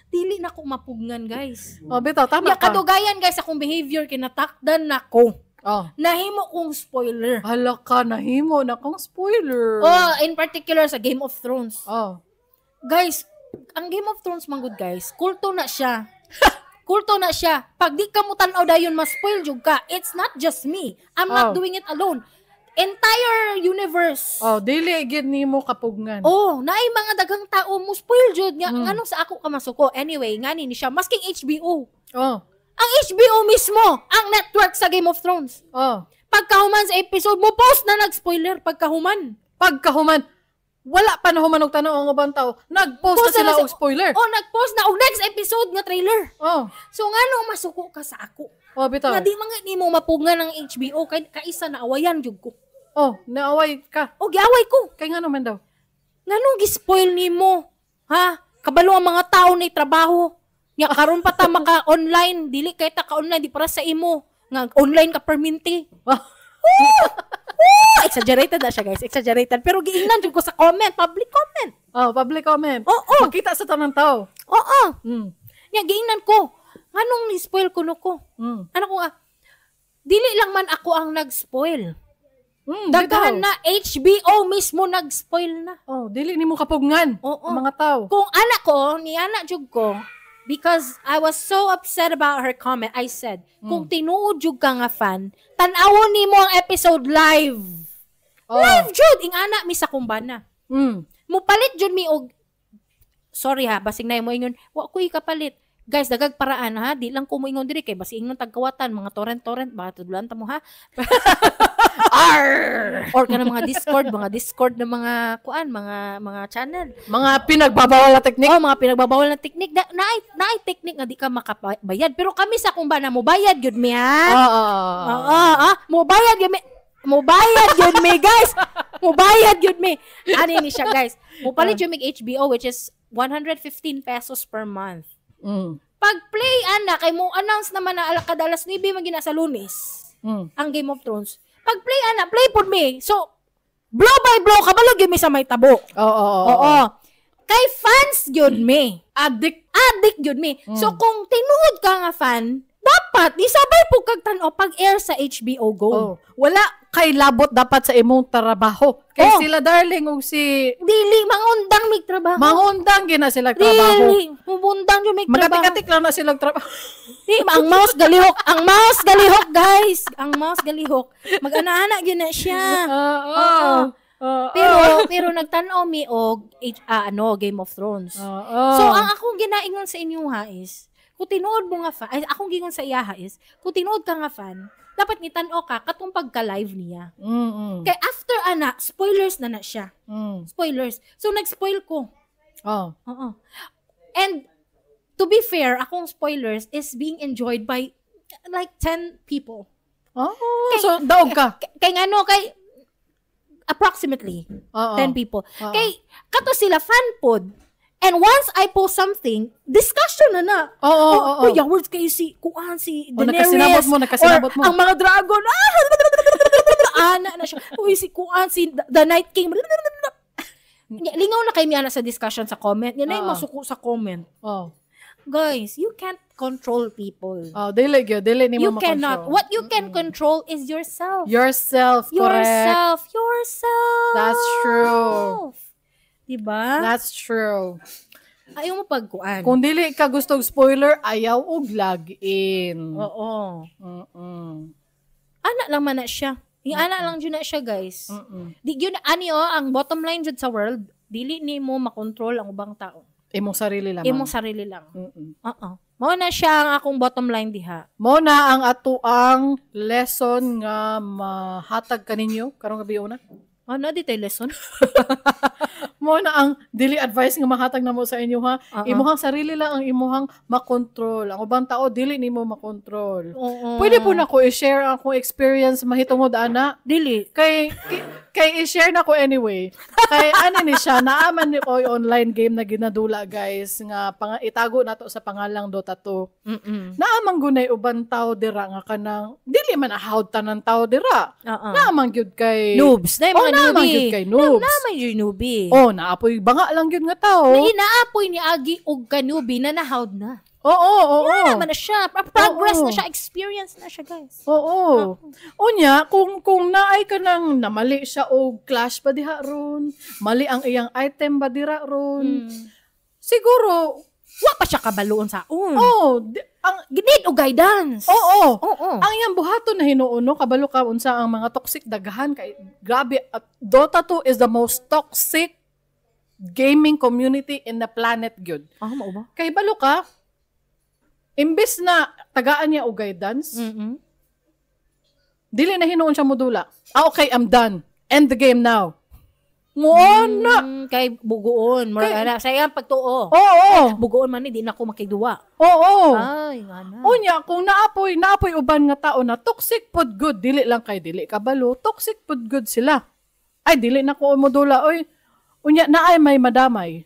Dili na ko mapugnan, guys. Oh, bitaw, tama Ya ka. Kadugayan, guys, akong behavior kinatakdan nako. Oh. Nahimo kong spoiler. Hala ka, nahimo na kong spoiler. Oh, in particular sa Game of Thrones. Oh. Guys, ang Game of Thrones man gud, guys, kulto na siya. Kulto na siya. Pag di ka mo tan-aw dayon, ma-spoil jud ka. It's not just me. I'm not doing it alone. Entire universe. Oh, dili gid nimo kapugngan. Oh, naay mga daghang tao mo spoil jud nga nganong sa ako ka masuko. Anyway, ngani ni siya masking HBO. Oh. Ang HBO mismo, ang network sa Game of Thrones. Oh. Pagkahuman sa episode mo post na nag-spoiler pagkahuman. Pagkahuman, wala pa na human og tan-aw ang ubang tao. Nag-post Post na sila na og spoiler. Oh, nag-post na og next episode nga trailer. Oh. So ngano masuko ka sa ako? Oh, bitaw. Nga di man nimo mapugngan ang HBO kay kaisa na awayan jud ko. Oh, naaway ka. O giaway ko. Kay ngano man daw? Nganong gi-spoil nimo? Ha? Kabalo ang mga tao na trabaho. Nya karon pa ta maka online, dili kay ta ka online di para sa imo. Nga online ka perminti. Oh. Oh, exaggerated na siya, guys, exaggerated. Pero giingnan jud ko sa comment, public comment. Oh, public comment. Oo. Makita sa tanang tao. Oo. Mm. Nya giingnan ko. Nganong ni-spoil kuno ko? Ano ko nga? Dili lang man ako ang nag-spoil. Daghan Bitaw. na HBO mismo nag-spoil na. Oh, dili nimo kapugngan Oo. ang mga tao. Kung anak ko, ni anak jud ko, because I was so upset about her comment, I said, kung tinuod jud ka nga fan, tan-awon nimo ang episode live. Oh. Live jud ing ana mi sa kumbana. Mupalit jud mi og, sorry ha, basing na mo ingon, wa ko ikapalit. Guys, dagag paraan ha, di lang ko moingon diri kay basing ingon tagkawatan, mga torrent-torrent, baka tudlan ta mo ha. Arr! Or kana mga Discord na mga kuan, mga channel. Mga pinagbabawal na teknik. Oh, mga pinagbabawal na teknik. Na, naay teknik nga di ka makabayad. Pero kami sa kumbana mo bayad gyud mi ha. Oo. Oo, mo bayad gyud mi. Mo bayad gyud mi, guys. Mo bayad gyud mi. Ani ni siya, guys. Mopalit gyud mi HBO, which is 115 pesos per month. Pag play ana kay mo announce naman na ala kada alas 9 man gina sa Lunes ang Game of Thrones. Pag play ana, play pud mi. So blow by blow kabalo gyud mi sa may tabo. Oo. Oo. Kay fans gyud mi. Addict. Addict gyud mi. So kung tinuod ka nga fan, dapat isabay po kag tan-aw pag-air sa HBO Go. Oh. Wala kay labot dapat sa imong trabaho. Kay Oh. sila darling og si Dili mangundang mig trabaho. mangundang gina sila trabaho. Dili, mubundang jud mig trabaho. Magkatik-katik lang na sila trabaho. Di, ang mouse galihok, ang mouse galihok, guys. Ang mouse galihok. Mag-ana-ana gyud na siya. Oo. Oo. Oo. Pero nagtan-aw mi og Game of Thrones. Oo. So ang akong ginaingon sa inyo ha is, kung tinuod mo nga fan, ay, akong gingon sa iya ha is, kung tinuod ka nga fan, dapat nitan-aw ka katong pagka-live niya. Kay after ana, spoilers na na siya. Spoilers. So nag-spoil ko. Oh. Oo. And to be fair, akong spoilers is being enjoyed by like 10 people. Oh, so daog ka. Kay ngano kay approximately Oo. 10 people. Oo. Kay kato sila fan pod. And once I post something, discussion na na. Oo, oo, oo. Oh, yeah, words kayo si kuan si Oh, Daenerys. nakasinabot mo, nakasinabot or mo. Ang mga dragon. Ah! Ana na siya. Uy, si kuan si The Night King. Lingaw na kay miana sa discussion sa comment. Yan ay Oo. masuko sa comment. Oh. Guys, you can't control people. Oh, dili gyud, dili nimo You cannot. makontrol. What you can control is yourself. Yourself, correct. Yourself. Yourself. That's true. Diba? That's true. Ayaw mo pagkuan. Kung dili ka gusto og spoiler, ayaw og log-in. Oo. Mm-mm. Ana lang man na siya. Yung ana lang jud na siya, guys. Mm-mm. Di yun ani oh, ang bottom line jud sa world, dili nimo makontrol ang ubang tao. Imong sarili lamang. Imong sarili lang. Mm-mm. Oo. Mao na siya ang akong bottom line diha. Mo na ang atuang lesson nga mahatag kaninyo karong gabi una. Ano di tay lesson? Mo na ang dili advice nga mahatag namo sa inyo ha. Oo. Imuhang sarili lang ang imuhang makontrol. Ang ubang tao dili nimo makontrol. Oo. Pwede po na ko i-share ang akong experience mahitungod ana. Dili. Kay Kay i-share na ko anyway. Kay ano ni siya, naaman ni ko'y online game na ginadula, guys, nga itago na to sa pangalang Dota 2. Naaman gunay uban tao dira nga kanang dili man ahawd tanan tao dira. Naaman gyud kay Noobs. Na yung Oh, mga naaman newbie. gyud kay noobs. Naaman yung newbie. Oh, naapoy banga lang gyud nga tao. Na inaapoy ni Agi og ka-newbie na nahawd na. Oo. Naman na siya. Progress na siya. Experience na siya, guys. Oo. Unya, kung naay ka nang namali siya og clash ba diha ron, mali ang iyang item ba dira ron. Siguro, Wa pa siya kabaloon sa un. oh, ang Need og guidance. oo. Oo. Ang iyang buhaton na hinuon no, kabalo ka unsa ang mga toxic daghan kay grabe at Dota 2 is the most toxic gaming community in the planet gyud. Ah, mao ba? Kay balo ka, imbes na tagaan niya og guidance, dili na hinuon siya modula. Ah, okay, I'm done. End the game now. Muon na. Kay bugoon. Murag Kay- ana sa iyang pagtuo. Oo. Bugoon man ni di na ako makigduwa. Oo. Ay, nga na. Unya, kung naapoy uban nga tao na toxic pod good, dili lang kay dili kabalo, toxic pod good sila. Ay, dili na ko modula, oy. Unya, naay may madamay.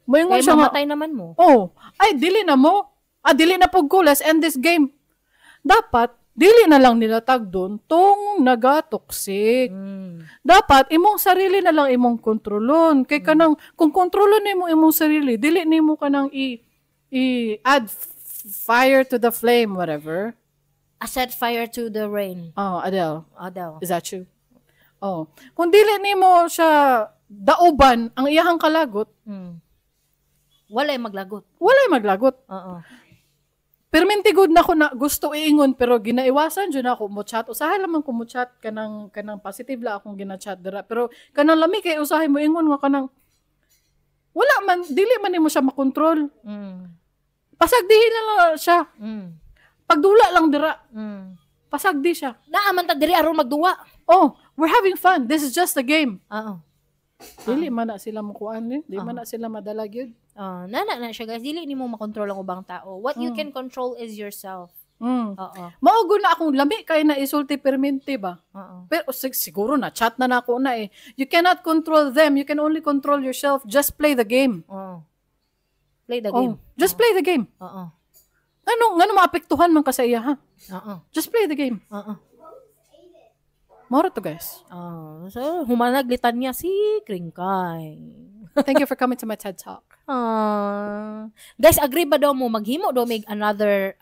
Moingon Kay siya nga, mamatay naman mo. oh, ay, dili na mo. Ah, dili na pug ko, let's end this game. Dapat, dili na lang nila tag doon tong nagatoxic. Dapat imong sarili na lang imong kontrolon. Kay kanang kung kontrolon nimo imong sarili, dili nimo kanang i add fire to the flame, whatever. I set fire to the rain. Oh, Adele, Adele. is that you? Oh, kung dili nimo siya dauban ang iyahang kalagot, Walay maglagot. walay maglagot. Oo. Perminti good na ko na gusto iingon pero ginaiwasan jud ako mo chat. Usahay lamang ko mo chat kanang kanang positive la akong gina-chat dira. Pero kanang lami kay usahay mo ingon nga kanang wala man dili man nimo siya makontrol. Pasagdihin na lang siya. Pagdula lang dira. Pasagdi siya. Naaman ta diri aron magduwa. Oh, we're having fun. This is just a game. Oo. Dili man na sila mukuan eh. Di man na sila madala gyud. Nana na siya, guys. Dili nimo makontrol ang ubang tao. What you can control is yourself. Oo. Mao gud na akong lami kay na isulti perminti ba. Oo. Pero siguro na chat na nako na eh. You cannot control them. You can only control yourself. Just play the game. Oo. Play the Oh, game. just play the game. Oo. Ngano maapektuhan man ka sa iya ha? Oo. Just play the game. Oo. Moro to, guys. So, humanaglitan niya si Kringkay. Thank you for coming to my TED Talk. Guys, agree ba daw mo maghimo daw mig another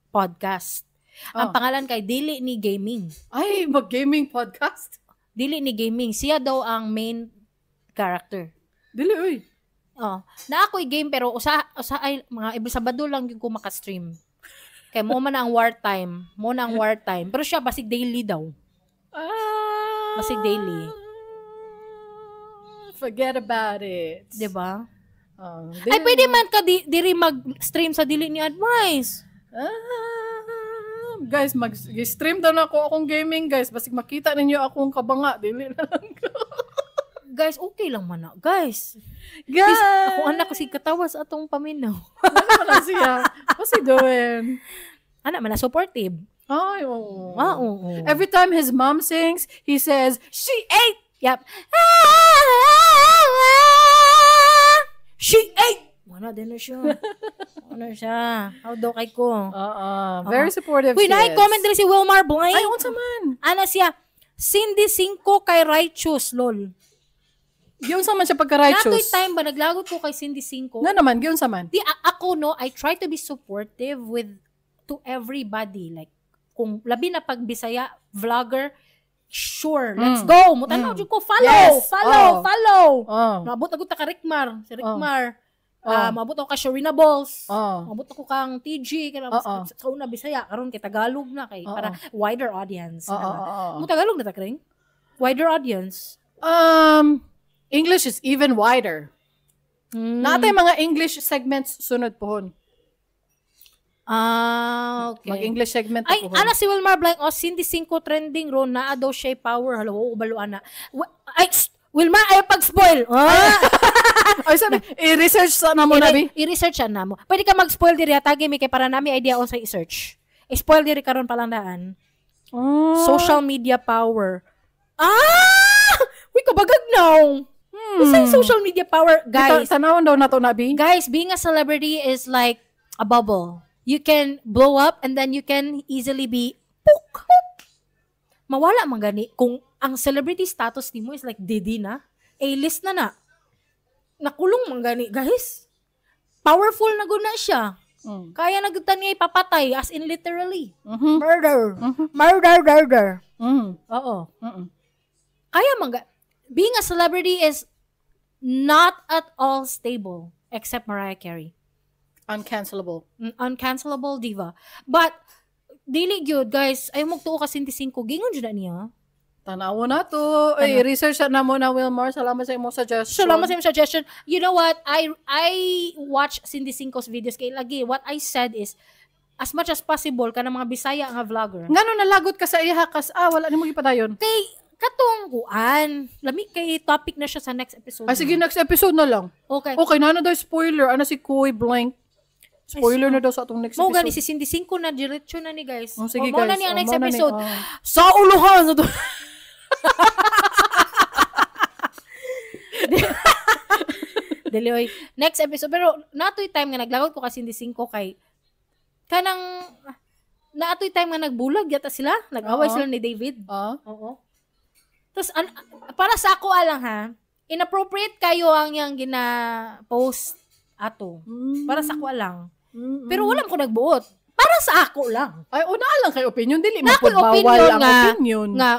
podcast? Ang pangalan kay Dili ni Gaming. Ay, mag-gaming podcast? Dili ni Gaming. Siya daw ang main character. Dili, uy. Oh, na ako'y game pero usa ay mga every Sabado lang gyud ko maka-stream. Kay mo man ang war time, mo na ang war time. Pero siya basig daily daw. Basig daily. Forget about it. 'Di ba? Ay, Ay, pwede man ka diri mag-stream sa dili ni advice. Guys, mag-stream daw na ako akong gaming, guys. Basig makita ninyo akong kabanga. Dili na lang ko. Guys, okay lang man na. Guys. Guys! Ako anak kasi katawa sa atong paminaw. Ano man siya? What's he doing? Anak man na supportive. Ay, oo. Ah, oo. Every time his mom sings, he says, "She ate!" Yep. She ate! Wala din na siya. Ano siya? How do kay ko? Very supportive. Uy, she is. na-comment din si Wilmar Blank. Ay, unsa man? Ana siya, Cindy Cinco kay Righteous, lol. Giunsa man siya pagka-righteous. Natoy time ba, naglagot ko kay Cindy Cinco. Nga naman, giunsa man. Di, ako, no, I try to be supportive with to everybody. Like, kung labi na pag Bisaya, vlogger, sure, let's go. Mutanaw jud ko, follow, Yes. follow, Oh. follow. Oh. Maabot ako ta ka Rickmar, si Rickmar. Oh. Maabot ako ka Sharina Balls. Oh. Maabot ako kang TG kana Oo. sa una Bisaya karon kay Tagalog na kay Oo. para wider audience. Oo, diba? oo, oo. Mo Tagalog na ta kring? Wider audience. English is even wider. Naatay mga English segments sunod pohon. Ah, okay. Mag-English segment Ay, pohon. ana si Wilmar Blank, oh, Cindy Cinco trending ron, naa daw siya power. Hala, oo, balo ana. Ay, shh, Wilmar, ayaw pag-spoil. Ah! Ay, sabi, i-research sa na mo na, bi. I-research na mo. Pwede ka mag-spoil diri, atagi mi kay para nami idea on sa i-search. I-spoil diri karon palang daan. Oh. Social media power. Ah! Uy, kabagag now. Unsay social media power, guys? Tanawon daw nato na, Bi. Guys, being a celebrity is like a bubble. You can blow up and then you can easily be puk. Mawala man gani kung ang celebrity status nimo is like Diddy na, A-list na na. Nakulong man gani, guys. Powerful na gud na siya. Kaya na gud ta niya ipapatay, as in literally. Murder. Murder, murder. Oo. Kaya man being a celebrity is not at all stable except Mariah Carey. Uncancelable. Uncancelable diva. But dili gyud, guys, ay mo tuo ka Cindy Cinco, gingon jud na niya. Tanawo na to. Ay, research na mo na, Wilmar. Salamat sa imong suggestion. Salamat sa imong suggestion. You know what? I watch Cindy Cinco's videos kay lagi. What I said is, as much as possible kanang mga Bisaya nga vlogger. Ngano nalagot ka sa iha kas wala nimo gipadayon. Kay katong kuan, lami kay topic na siya sa next episode. Ay sige, next episode na lang. Okay. Okay, na na daw spoiler. Ano si Kuy Blank? Spoiler na daw sa atong next Mo episode. gani si Cindy Cinco na diretso na ni, guys. Oh, sige, Mo na guys. ni ang Oh, next mo na ni. episode. Oh. Sa uluhan sa to. Dili oy. Next episode, pero natoy time nga naglagot ko kasi Cindy Cinco kay kanang naatoy time nga nagbulag yata sila, nag-away Oo. sila ni David. Ah? Oo. Tapos para sa ako alang ha, inappropriate kayo ang yang gina-post ato. Para sa ako lang. Pero wala ko nagbuot. Para sa ako lang. Ay, una lang kay opinion. Dili Na man ako'y pud bawal opinion ang nga- opinion. Nga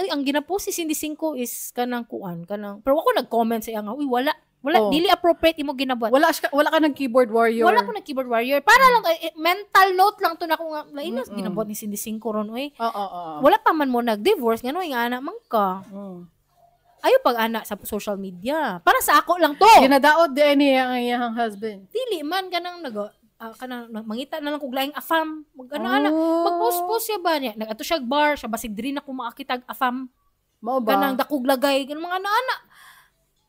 ang gina-post si Cindy Cinco is kanang kuan, kanang pero ako nag-comment sa iya nga, uy wala, wala Oh. dili appropriate imo ginabuhat. Wala ka ng keyboard warrior. Wala ko nag keyboard warrior. Para lang mental note lang to na ko nga lain na Mm-mm. ginabuhat ni Cindy Cinco ron oy. Oo, oo, oo. Wala pa man mo nag-divorce ngano nga anak man ka. Ayo pag anak sa social media. Para sa ako lang to. Ginadaot di ay niya ang iyang husband. Dili man kanang nag kanang mangita na lang kog laing afam. Mag ano ana Oh. mag-post-post siya ba niya. Nag-ato siya bar, siya basig diri na ko makakitag afam. Mao ba? Kanang dakog lagay, ganun mga ana-ana.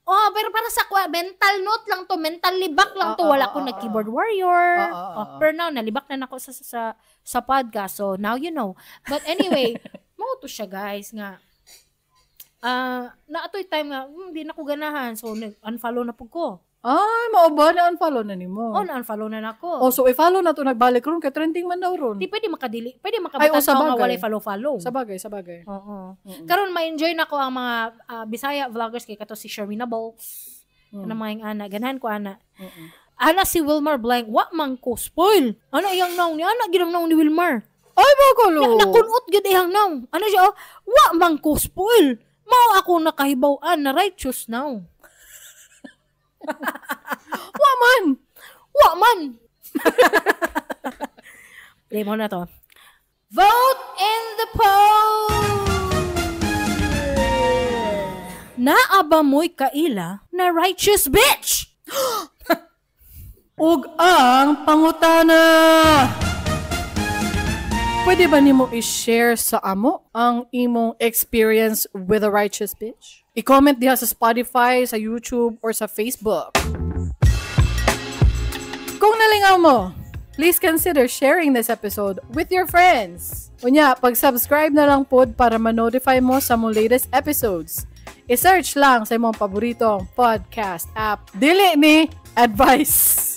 Oh, pero para sa kwa, mental note lang to, mental libak lang to. Oo, Wala oo, ko oo, nag keyboard warrior. Oo, oo, Oh, oo. pero now nalibak na nako sa podcast. So now you know. But anyway, mao to siya, guys, nga naatoy time nga di na ko ganahan. So nag-unfollow na pud ko. Ay, mao ba na unfollow na nimo? Oh, na-unfollow na nako. Oh, so i-follow na to nagbalik ron kay trending man daw ron. Di pwede makadili. Pwede Ay, oh, makabatan sa nga bagay. walay follow-follow. Sa bagay, sa bagay. Oo. Mm-mm. Karon ma-enjoy na ko ang mga Bisaya vloggers kay kato si Sherwina Bolts. Ano mga yung ana, ganahan ko ana. Mm-mm. Ana si Wilmar Blank, wa man ko spoil. Ano iyang naong ni ana gid ang naong ni Wilmar. Ay, bagalo. Na, nakunot gid iyang naong. Ano siya oh, wa man ko spoil. Mao ako nakahibaw-an na righteous now. Wa man. Wa man. Play mo na to. Vote in the poll! Naa ba mo'y kaila na righteous bitch? Ug ang pangutana. Pwede ba nimo i-share sa amo ang imong experience with a righteous bitch? I-comment diha sa Spotify, sa YouTube, or sa Facebook. Kung nalingaw mo, please consider sharing this episode with your friends. Unya, pag-subscribe na lang pod para ma-notify mo sa mong latest episodes. I-search lang sa imong paboritong podcast app. Dili ni advice.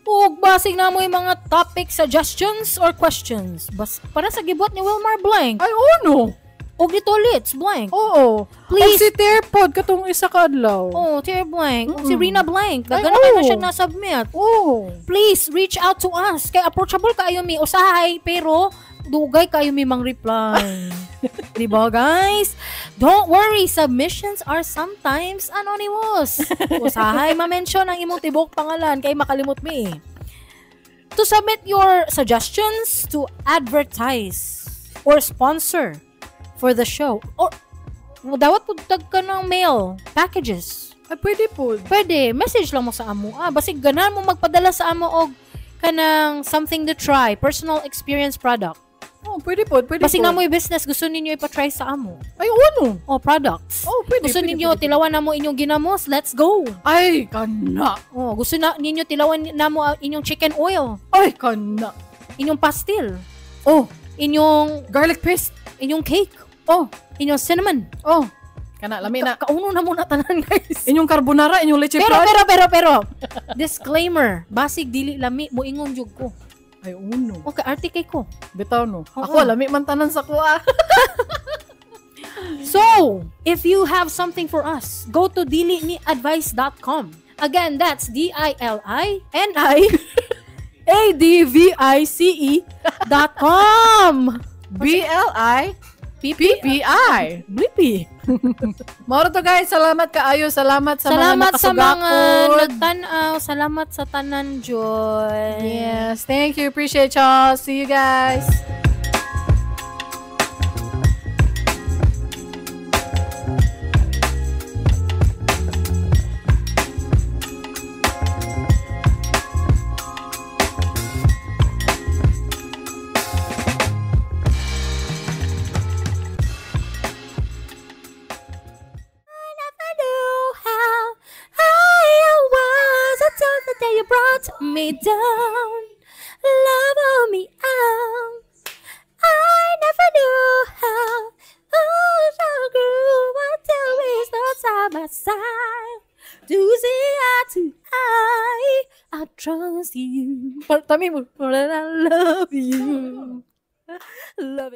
Ug basig na mo yung mga topic suggestions or questions. Bas, para sa gibuhat ni Wilmar Blank. Ay, ono. Ug ni Tolits Blank. Oo. Please. Og si Terpod, katong isa ka adlaw. Oh, Tier Blank. Ug si Rina Blank. Ay, Daghan na kayo na oo. siya na-submit. Oo. Please, reach out to us. Kay approachable kaayo mi. Usahay, pero dugay kayo mi mang reply. Di ba, guys? Don't worry, submissions are sometimes anonymous. Usahay ma-mention ang imong tibok pangalan kay makalimot mi. To submit your suggestions to advertise or sponsor for the show or dawat pud tag ka ng mail packages. Ay, pwede po. Pwede, message lang mo sa amo. Ah, basig ganahan mo magpadala sa amo og kanang something to try, personal experience product. Oh, pwede po. Pwede Basig po. na mo yung business, gusto ninyo ipatry sa amo. Ay, ono. O, products. Oh, pwede. Gusto pwede, ninyo, pwede. tilawan na mo inyong ginamos, let's go. Ay, kana. Oh, gusto na ninyo tilawan na mo ang inyong chicken oil, Ay, kana. inyong pastil, Oh, inyong garlic paste. inyong cake. Oh, Inyong cinnamon. Oh. Kana lami na. Kauno na muna tanan, guys. Inyong carbonara, inyong leche Pero flan. pero disclaimer, basig dili lami, moingon jud ko. Ay uno. Okay, arte kay ko. Bitaw no. Oo. Ako lami man tanan sa kuha. So, if you have something for us, go to diliniadvice.com. Again, that's diliniadvice.com. BLIPPI. Blippi. Moro to guys, salamat kaayo, salamat sa Salamat mga sa mga nakasugakod. nagtan-aw. Salamat sa tanan, Joy. Yes, thank you. Appreciate y'all. See you guys. Know how high I was until the day you brought me down. Love on me out. I never knew how oh, so grew until we stood side by side. To see eye to eye, I trust you. But I love you. Love it.